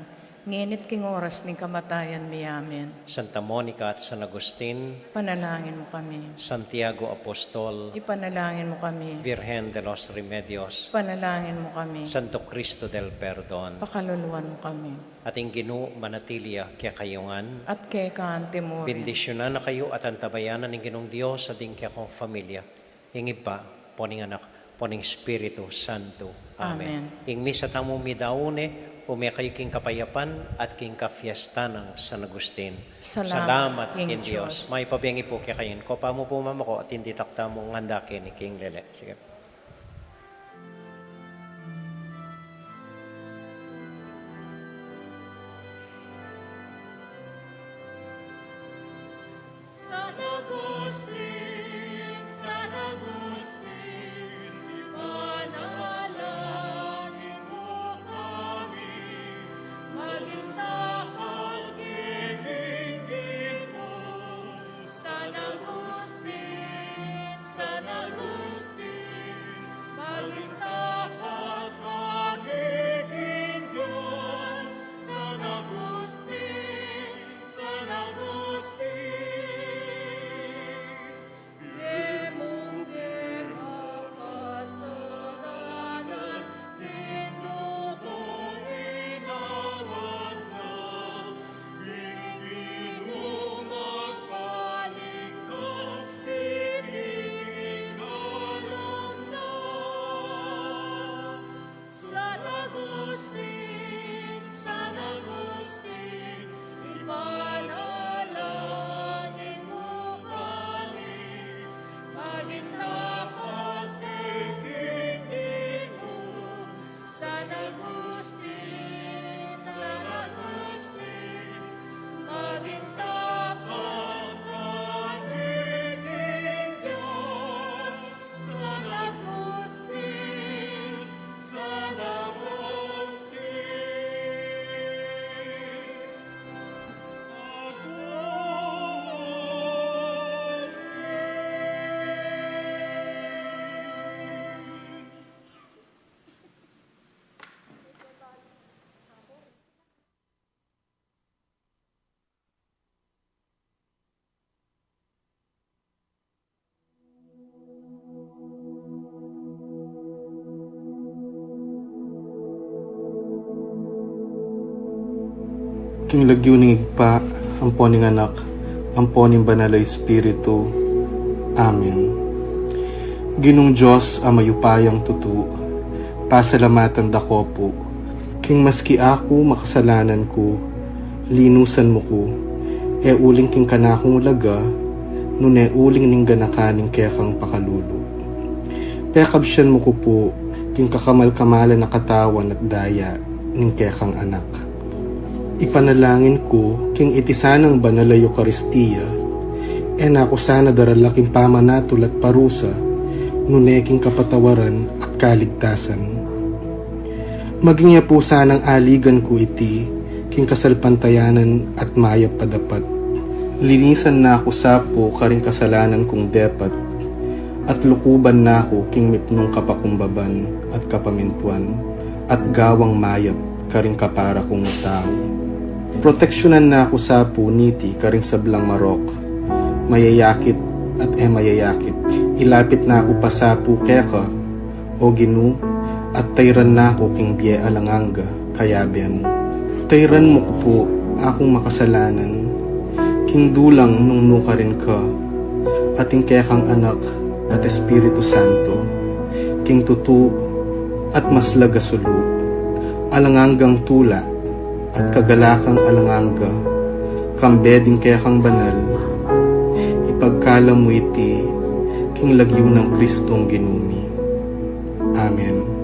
ngeni at king oras ning kamatayan mi. Amen. Santa Monica at San Agustin, panalangin mu kami. Santiago Apostol, ipanalangin mu kami. Virgen de los Remedios, panalangin mu kami. Santo Cristo del Perdon, pakaluluan mu kami. At ing Ginu manatili ya kekayu ngan. At keka anti mu rin. Bendisyunan na kayu at antabayanan ning Ginung Dios at ing kekong familia, ing Ibpa, ampo ning Anak, ampo ning Espiritu Santo. Amen. Amen. Ing misa tamu midaun ne, ume kayu king kapayapan at king kafiesta nang San Agustin. Salamat, salamat king Dios. Dios. Mayap a bengi pu kekayu ngan. Kopa mu pu mamako at ing ditak tamu nganda keni king lele. Sige. San Agustin, San Agustin, ipanalangin mu kami, maging tapat kang Ginu. San Agustin, San Agustin, King lagyu ning Ibpa, ampo ning Anak, ampo ning Banal a Espiritu. Amen. Ginung Dios a mayupayang tutu, pasalamatan da ka pu, king maski aku makasalanan ku, linusan mu ku, e uling king kanakung laga, nune uling ning ganakan ning kekang pakalulu. Pekabsian mu ku pu, king kakamal-kamalan a katawan at daya ning kekang Anak. Ipanalangin ku, king iti sanang banal a Eukaristia, e na ku sana darala king pamanatul at parusa, nune king kapatawaran at kaligtasan. Maging ya pu sanang aligan ku iti, king kasalpantayanan at mayap a dapat. Linisan na ku sa pu karing kasalanan kung depat, at lukuban na ku king mipnung kapakumbaban at kapamintuan, at gawang mayap karing kapara kung tau. Proteksyunan na ku sa pu niti karing sablang marok, mayayakit at e mayayakit. Ilapit na ku pa sa pu keka, O Ginu, at tayran na ku king bie alang angga, kayabe mu. Tayran mu ku pu akung makasalanan, king dulang nung nukarin ka, at ing kekang Anak at Espiritu Santo, king tutu at maslag a sulu, alang anggang tula at kagalakang alang angga, kambe ding kekang banal, ipagkalam mu iti, king lagyu nang Kristong Ginu mi. Amen.